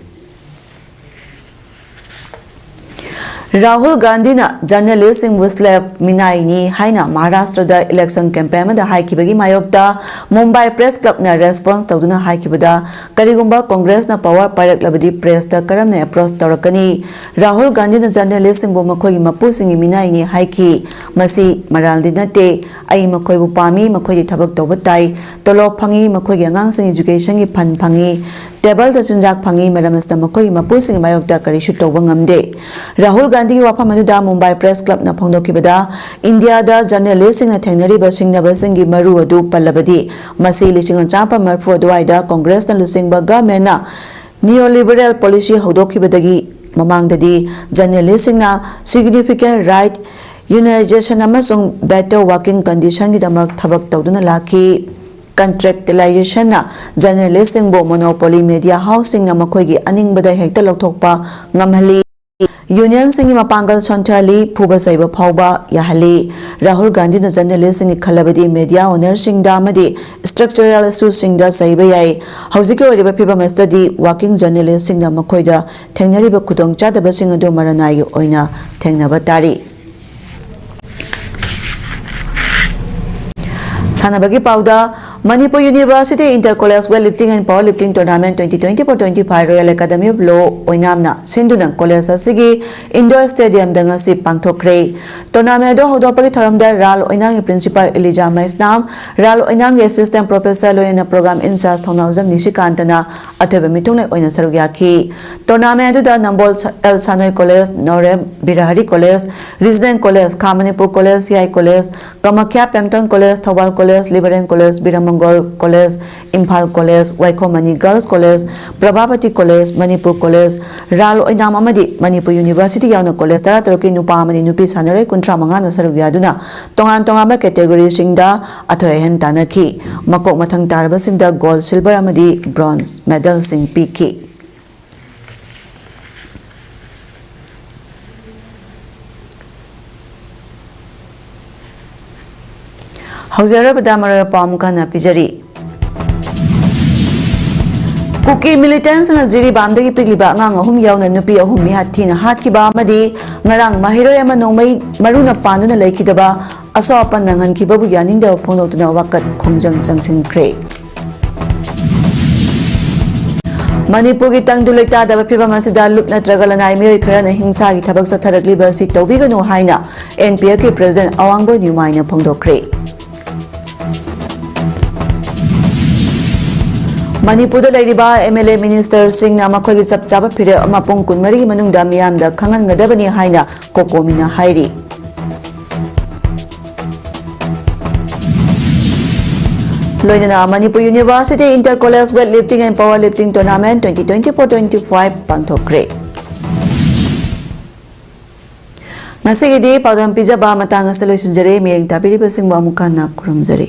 ꯔꯥꯍꯨꯜ ꯒꯥꯟꯙꯤꯅ ꯖꯔꯅꯦꯂꯤꯁꯁꯤꯡꯕꯨ ꯁ꯭ꯂꯦꯞ, ꯃꯤꯅꯥꯏꯅꯤ ꯍꯥꯏꯅ ꯃꯍꯥꯔꯥꯁꯇ꯭ꯔꯗ ꯏꯂꯦꯛꯁꯟ ꯀꯦꯝꯄꯦꯟ ꯑꯃꯗ ꯍꯥꯏꯈꯤꯕꯒꯤ ꯃꯥꯌꯣꯛꯇ ꯃꯨꯝꯕꯥꯏ ꯄ꯭ꯔꯦꯁ ꯀ꯭ꯂꯕꯅ ꯔꯦꯁꯄꯣꯟꯁ ꯇꯧꯗꯨꯅ ꯍꯥꯏꯈꯤꯕꯗ, ꯀꯔꯤꯒꯨꯝꯕ ꯀꯣꯡꯒ꯭ꯔꯦꯁꯅ ꯄꯋꯥꯔ ꯄꯥꯏꯔꯛꯂꯕꯗꯤ ꯄ꯭ꯔꯦꯁꯇ ꯀꯔꯝꯅ ꯑꯦꯄ꯭ꯔꯣꯆ ꯇꯧꯔꯛꯀꯅꯤ? ꯔꯥꯍꯨꯜ ꯒꯥꯟꯙꯤꯅ ꯖꯔꯅꯦꯂꯤꯁꯁꯤꯡꯕꯨ ꯃꯈꯣꯏꯒꯤ ꯃꯄꯨꯁꯤꯡꯒꯤ ꯃꯤꯅꯥꯏꯅꯤ ꯍꯥꯏꯈꯤ꯫ ꯃꯁꯤ ꯃꯔꯥꯜꯗꯤ ꯅꯠꯇꯦ꯫ ꯑꯩ ꯃꯈꯣꯏꯕꯨ ꯄꯥꯝꯃꯤ, ꯃꯈꯣꯏꯗꯤ ꯊꯕꯛ ꯇꯧꯕ ꯇꯥꯏ, ꯇꯣꯂꯣꯞ ꯐꯪꯏ, ꯃꯈꯣꯏꯒꯤ ꯑꯉꯥꯡꯁꯤꯡ ꯑꯦꯖꯨꯀꯦꯁꯟꯒꯤ ꯐꯟ ꯐꯪꯏ, ꯇꯦꯕꯜꯗ ꯆꯤꯟꯖꯥꯛ ꯐꯪꯏ, ꯃꯔꯝ ꯑꯁꯤꯅ ꯃꯈꯣꯏꯒꯤ ꯃꯄꯨꯁꯤꯡꯒꯤ ꯃꯥꯌꯣꯛꯇ ꯀꯔꯤꯁꯨ ꯇꯧꯕ ꯉꯝꯗꯦ꯫ ꯔꯥꯍꯨꯜ ꯒꯥꯟꯙꯤꯒꯤ ꯋꯥꯐꯝ ꯑꯗꯨꯗ ꯃꯨꯝꯕꯥꯏ ꯄ꯭ꯔꯦꯁ ꯀ꯭ꯂꯕꯅ ꯐꯣꯡꯗꯣꯛꯈꯤꯕꯗ, ꯏꯟꯗꯤꯌꯥꯗ ꯖꯔꯅꯦꯂꯤꯁꯁꯤꯡꯅ ꯊꯦꯡꯅꯔꯤꯕ ꯁꯤꯡꯅꯕꯁꯤꯡꯒꯤ ꯃꯔꯨ ꯑꯗꯨ ꯄꯜꯂꯕꯗꯤ, ꯃꯁꯤ ꯂꯤꯁꯤꯡ ꯑꯃ ꯆꯥꯃꯥꯄꯟ ꯃꯔꯤꯐꯨ ꯑꯗꯨꯋꯥꯏꯗ ꯀꯣꯡꯒ꯭ꯔꯦꯁꯅ ꯂꯨꯆꯤꯡꯕ ꯒꯚꯔꯟꯃꯦꯟꯠꯅ ꯅꯤꯑꯣ ꯂꯤꯕꯔꯦꯜ ꯄꯣꯂꯤꯁꯤ ꯍꯧꯗꯣꯛꯈꯤꯕꯗꯒꯤ ꯃꯃꯥꯡꯗꯗꯤ ꯖꯔꯅꯦꯂꯤꯁꯁꯤꯡꯅ ꯁꯤꯒꯅꯤꯐꯤꯀꯦꯟꯠ ꯔꯥꯏꯠ, ꯌꯨꯅꯥꯏꯖꯦꯁꯟ ꯑꯃꯁꯨꯡ ꯕꯦꯇꯔ ꯋꯥꯔꯀꯤꯡ ꯀꯟꯗꯤꯁꯟꯒꯤꯗꯃꯛ ꯊꯕꯛ ꯇꯧꯗꯨꯅ ꯂꯥꯛꯈꯤ꯫ ꯀꯟꯇ꯭ꯔꯦꯛꯇꯤꯂꯥꯏꯖꯦꯁꯟꯅ ꯖꯔꯅꯦꯂꯤꯁꯁꯤꯡꯕꯨ ꯃꯣꯅꯣꯄꯣꯂꯤ ꯃꯦꯗꯤꯌꯥ ꯍꯥꯎꯁꯁꯤꯡꯅ ꯃꯈꯣꯏꯒꯤ ꯑꯅꯤꯡꯕꯗ ꯍꯦꯛꯇ ꯂꯧꯊꯣꯛꯄ ꯉꯝꯍꯜꯂꯤ꯫ ꯌꯨꯅꯤꯌꯟꯁꯤꯡꯒꯤ ꯃꯄꯥꯡꯒꯜ ꯁꯣꯟꯊꯍꯜꯂꯤ, ꯐꯨꯕ ꯆꯩꯕ ꯐꯥꯎꯕ ꯌꯥꯍꯜꯂꯤ꯫ ꯔꯥꯍꯨꯜ ꯒꯥꯟꯙꯤꯅ ꯖꯔꯅꯦꯂꯤꯁꯁꯤꯡꯒꯤ ꯈꯜꯂꯕꯗꯤ ꯃꯦꯗꯤꯌꯥ ꯑꯣꯅꯔꯁꯤꯡꯗ ꯑꯃꯗꯤ ꯁ꯭ꯇ꯭ꯔꯛꯆꯔꯦꯜ ꯏꯁꯨꯁꯤꯡꯗ ꯆꯩꯕ ꯌꯥꯏ꯫ ꯍꯧꯖꯤꯛꯀꯤ ꯑꯣꯏꯔꯤꯕ ꯐꯤꯕꯝ ꯑꯁꯤꯗꯗꯤ ꯋꯥꯔꯀꯤꯡ ꯖꯔꯅꯦꯂꯤꯁꯁꯤꯡꯅ ꯃꯈꯣꯏꯗ ꯊꯦꯡꯅꯔꯤꯕ ꯈꯨꯗꯣꯡꯆꯥꯗꯕꯁꯤꯡ ꯑꯗꯨ ꯃꯔꯅꯥꯏꯒꯤ ꯑꯣꯏꯅ ꯊꯦꯡꯅꯕ ꯇꯥꯔꯤ꯫ ꯁꯥꯟꯅꯕꯒꯤ ꯄꯥꯎꯗ, Manipur university inter college weight lifting and power lifting tournament twenty twenty-four twenty-five Royal Academy of Law ꯑꯣꯏꯅꯥꯝꯅ ꯁꯤꯟꯗꯨꯅ ꯀꯣꯂꯦꯖ ꯑꯁꯤꯒꯤ ꯏꯟꯗꯣꯔ ꯁ꯭ꯇꯦꯗꯤꯌꯝꯗ ꯉꯁꯤ ꯄꯥꯡꯊꯣꯛꯈ꯭ꯔꯦ꯫ ꯇꯣꯔꯅꯥꯃꯦꯟ ꯑꯗꯨ ꯍꯧꯗꯣꯛꯄꯒꯤ ꯊꯧꯔꯝꯗ ꯔꯥꯜ ꯑꯣꯏꯅꯥꯝꯒꯤ ꯄ꯭ꯔꯤꯟꯁꯤꯄꯥꯜ ꯏꯂꯤꯖꯥ ꯃꯩꯁꯅꯥꯝ, ꯔꯥꯜ ꯑꯣꯏꯅꯥꯝꯒꯤ ꯑꯦꯁꯤꯁꯇꯦꯟ ꯄ꯭ꯔꯣꯐꯦꯁꯔ ꯂꯣꯏꯅꯅ ꯄ꯭ꯔꯣꯒ꯭ꯔꯥꯝ ꯏꯟꯆꯥꯔꯖ ꯊꯧꯅꯥꯎꯖꯝ ꯅꯤꯁꯤꯀꯥꯟꯇꯅ ꯑꯊꯣꯏꯕ ꯃꯤꯊꯨꯡꯂꯦꯟ ꯑꯣꯏꯅ ꯁꯔꯨꯛ ꯌꯥꯈꯤ꯫ ꯇꯣꯔꯅꯥꯃꯦꯟ ꯑꯗꯨꯗ Nambol L Sanoi college, Norem Birahari college, regional college, Kha Manipur college, C I college, Kamakhya Pemton college, Thoubal college, liberal college, Birmangol college, Imphal college, Waikhom Mani girls college, Prabhavati college, Manipur college, Ral Oinam ꯑꯃꯗꯤ ꯃꯅꯤꯄꯨꯔ ꯌꯨꯅꯤꯚꯔꯁꯤꯇꯤ ꯌꯥꯎꯅ ꯀꯣꯂꯦꯖ ꯇꯔꯥꯇꯔꯨꯛꯀꯤ ꯅꯨꯄꯥ ꯑꯃꯗꯤ ꯅꯨꯄꯤ ꯁꯥꯟꯅꯔꯣꯏ ꯀꯨꯟꯊ꯭ꯔꯥ ꯃꯉꯥꯅ ꯁꯔꯨꯛ ꯌꯥꯗꯨꯅ ꯇꯣꯉꯥꯟ ꯇꯣꯉꯥꯟꯕ ꯀꯦꯇꯦꯒꯣꯔꯤꯁꯤꯡꯗ ꯑꯊꯣꯏ ꯑꯍꯦꯟ ꯇꯥꯟꯅꯈꯤ꯫ ꯃꯀꯣꯛ ꯃꯊꯪ ꯇꯥꯔꯕꯁꯤꯡꯗ ꯒꯣꯜꯗ, ꯁꯤꯜꯚꯔ ꯑꯃꯗꯤ ꯕ꯭ꯔꯣꯟꯖ ꯃꯦꯗꯜꯁꯤꯡ ꯄꯤꯈꯤ꯫ ꯍꯧꯖꯤꯛ ꯑꯔꯣꯏꯕꯗ ꯃꯔꯨꯑꯣꯏꯕ ꯄꯥꯎ ꯑꯃꯨꯛ ꯍꯟꯅ ꯄꯤꯖꯔꯤ꯫ ꯀꯨꯀꯤ ꯃꯤꯂꯤꯇꯦꯟꯁꯤꯡꯅ ꯖꯤꯔꯤꯕꯥꯝꯗꯒꯤ ꯄꯤꯛꯂꯤꯕ ꯑꯉꯥꯡ ꯑꯍꯨꯝ ꯌꯥꯎꯅ ꯅꯨꯄꯤ ꯑꯍꯨꯝ ꯃꯤꯍꯥꯠ ꯊꯤꯅ ꯍꯥꯠꯈꯤꯕ ꯑꯃꯗꯤ ꯉꯔꯥꯡ ꯃꯍꯩꯔꯣꯏ ꯑꯃ ꯅꯣꯡꯃꯩ ꯃꯔꯨꯅ ꯄꯥꯟꯗꯨꯅ ꯂꯩꯈꯤꯗꯕ ꯑꯁꯣꯛ ꯑꯄꯟ ꯅꯪꯍꯟꯈꯤꯕꯕꯨ ꯌꯥꯅꯤꯡꯗꯕ ꯐꯣꯡꯗꯣꯛꯇꯨꯅ ꯋꯥꯀꯠ ꯈꯣꯡꯖꯪ ꯆꯪꯁꯤꯟꯈ꯭ꯔꯦ꯫ ꯃꯅꯤꯄꯨꯔꯒꯤ ꯇꯪꯗꯨ ꯂꯩꯇꯥꯗꯕ ꯐꯤꯕꯝ ꯑꯁꯤꯗ ꯂꯨꯞ ꯅꯠꯇ꯭ꯔꯒ ꯂꯅꯥꯏ ꯃꯤꯑꯣꯏ ꯈꯔꯅ ꯍꯤꯡꯁꯥꯒꯤ ꯊꯕꯛ ꯆꯠꯊꯔꯛꯂꯤꯕ ꯑꯁꯤ ꯇꯧꯕꯤꯒꯅꯨ ꯍꯥꯏꯅ ꯑꯦꯟ ꯄꯤ ꯑꯦꯐꯀꯤ ꯄ꯭ꯔꯦꯁꯤꯗꯦꯟꯠ ꯑꯋꯥꯡꯕꯣꯏ ꯅ꯭ꯌꯨꯃꯥꯏꯅ ꯐꯣꯡꯗꯣꯛꯈ꯭ꯔꯦ꯫ ꯃꯅꯤꯄꯨꯔꯗ ꯂꯩꯔꯤꯕ ꯑꯦꯝ ꯑꯦꯜ ꯑꯦ ꯃꯤꯅꯤꯁꯇꯔꯁꯤꯡꯅ ꯃꯈꯣꯏꯒꯤ ꯆꯞ ꯆꯥꯕ ꯐꯤꯔꯦꯞ ꯑꯃ ꯄꯨꯡ ꯀꯨꯟꯃꯔꯤꯒꯤ ꯃꯅꯨꯡꯗ ꯃꯤꯌꯥꯝꯗ ꯈꯪꯍꯟꯒꯗꯕꯅꯤ ꯍꯥꯏꯅ ꯀꯣꯀꯣꯃꯤꯅ ꯍꯥꯏꯔꯤ꯫ ꯂꯣꯏꯅꯅ Manipur university inter college weight lifting and power lifting tournament twenty twenty-four twenty-five ꯄꯥꯡꯊꯣꯛꯈ꯭ꯔꯦ꯫ ꯉꯁꯤꯒꯤꯗꯤ ꯄꯥꯎꯗꯝ ꯄꯤꯖꯕ ꯃꯇꯥꯡ ꯑꯁꯤꯗ ꯂꯣꯏꯁꯤꯟꯖꯔꯦ꯫ ꯃꯤꯠꯌꯦꯡ ꯇꯥꯕꯤꯔꯤꯕꯁꯤꯡꯕꯨ ꯑꯃꯨꯛ ꯍꯟꯅ ꯈꯨꯔꯨꯝꯖꯔꯤ꯫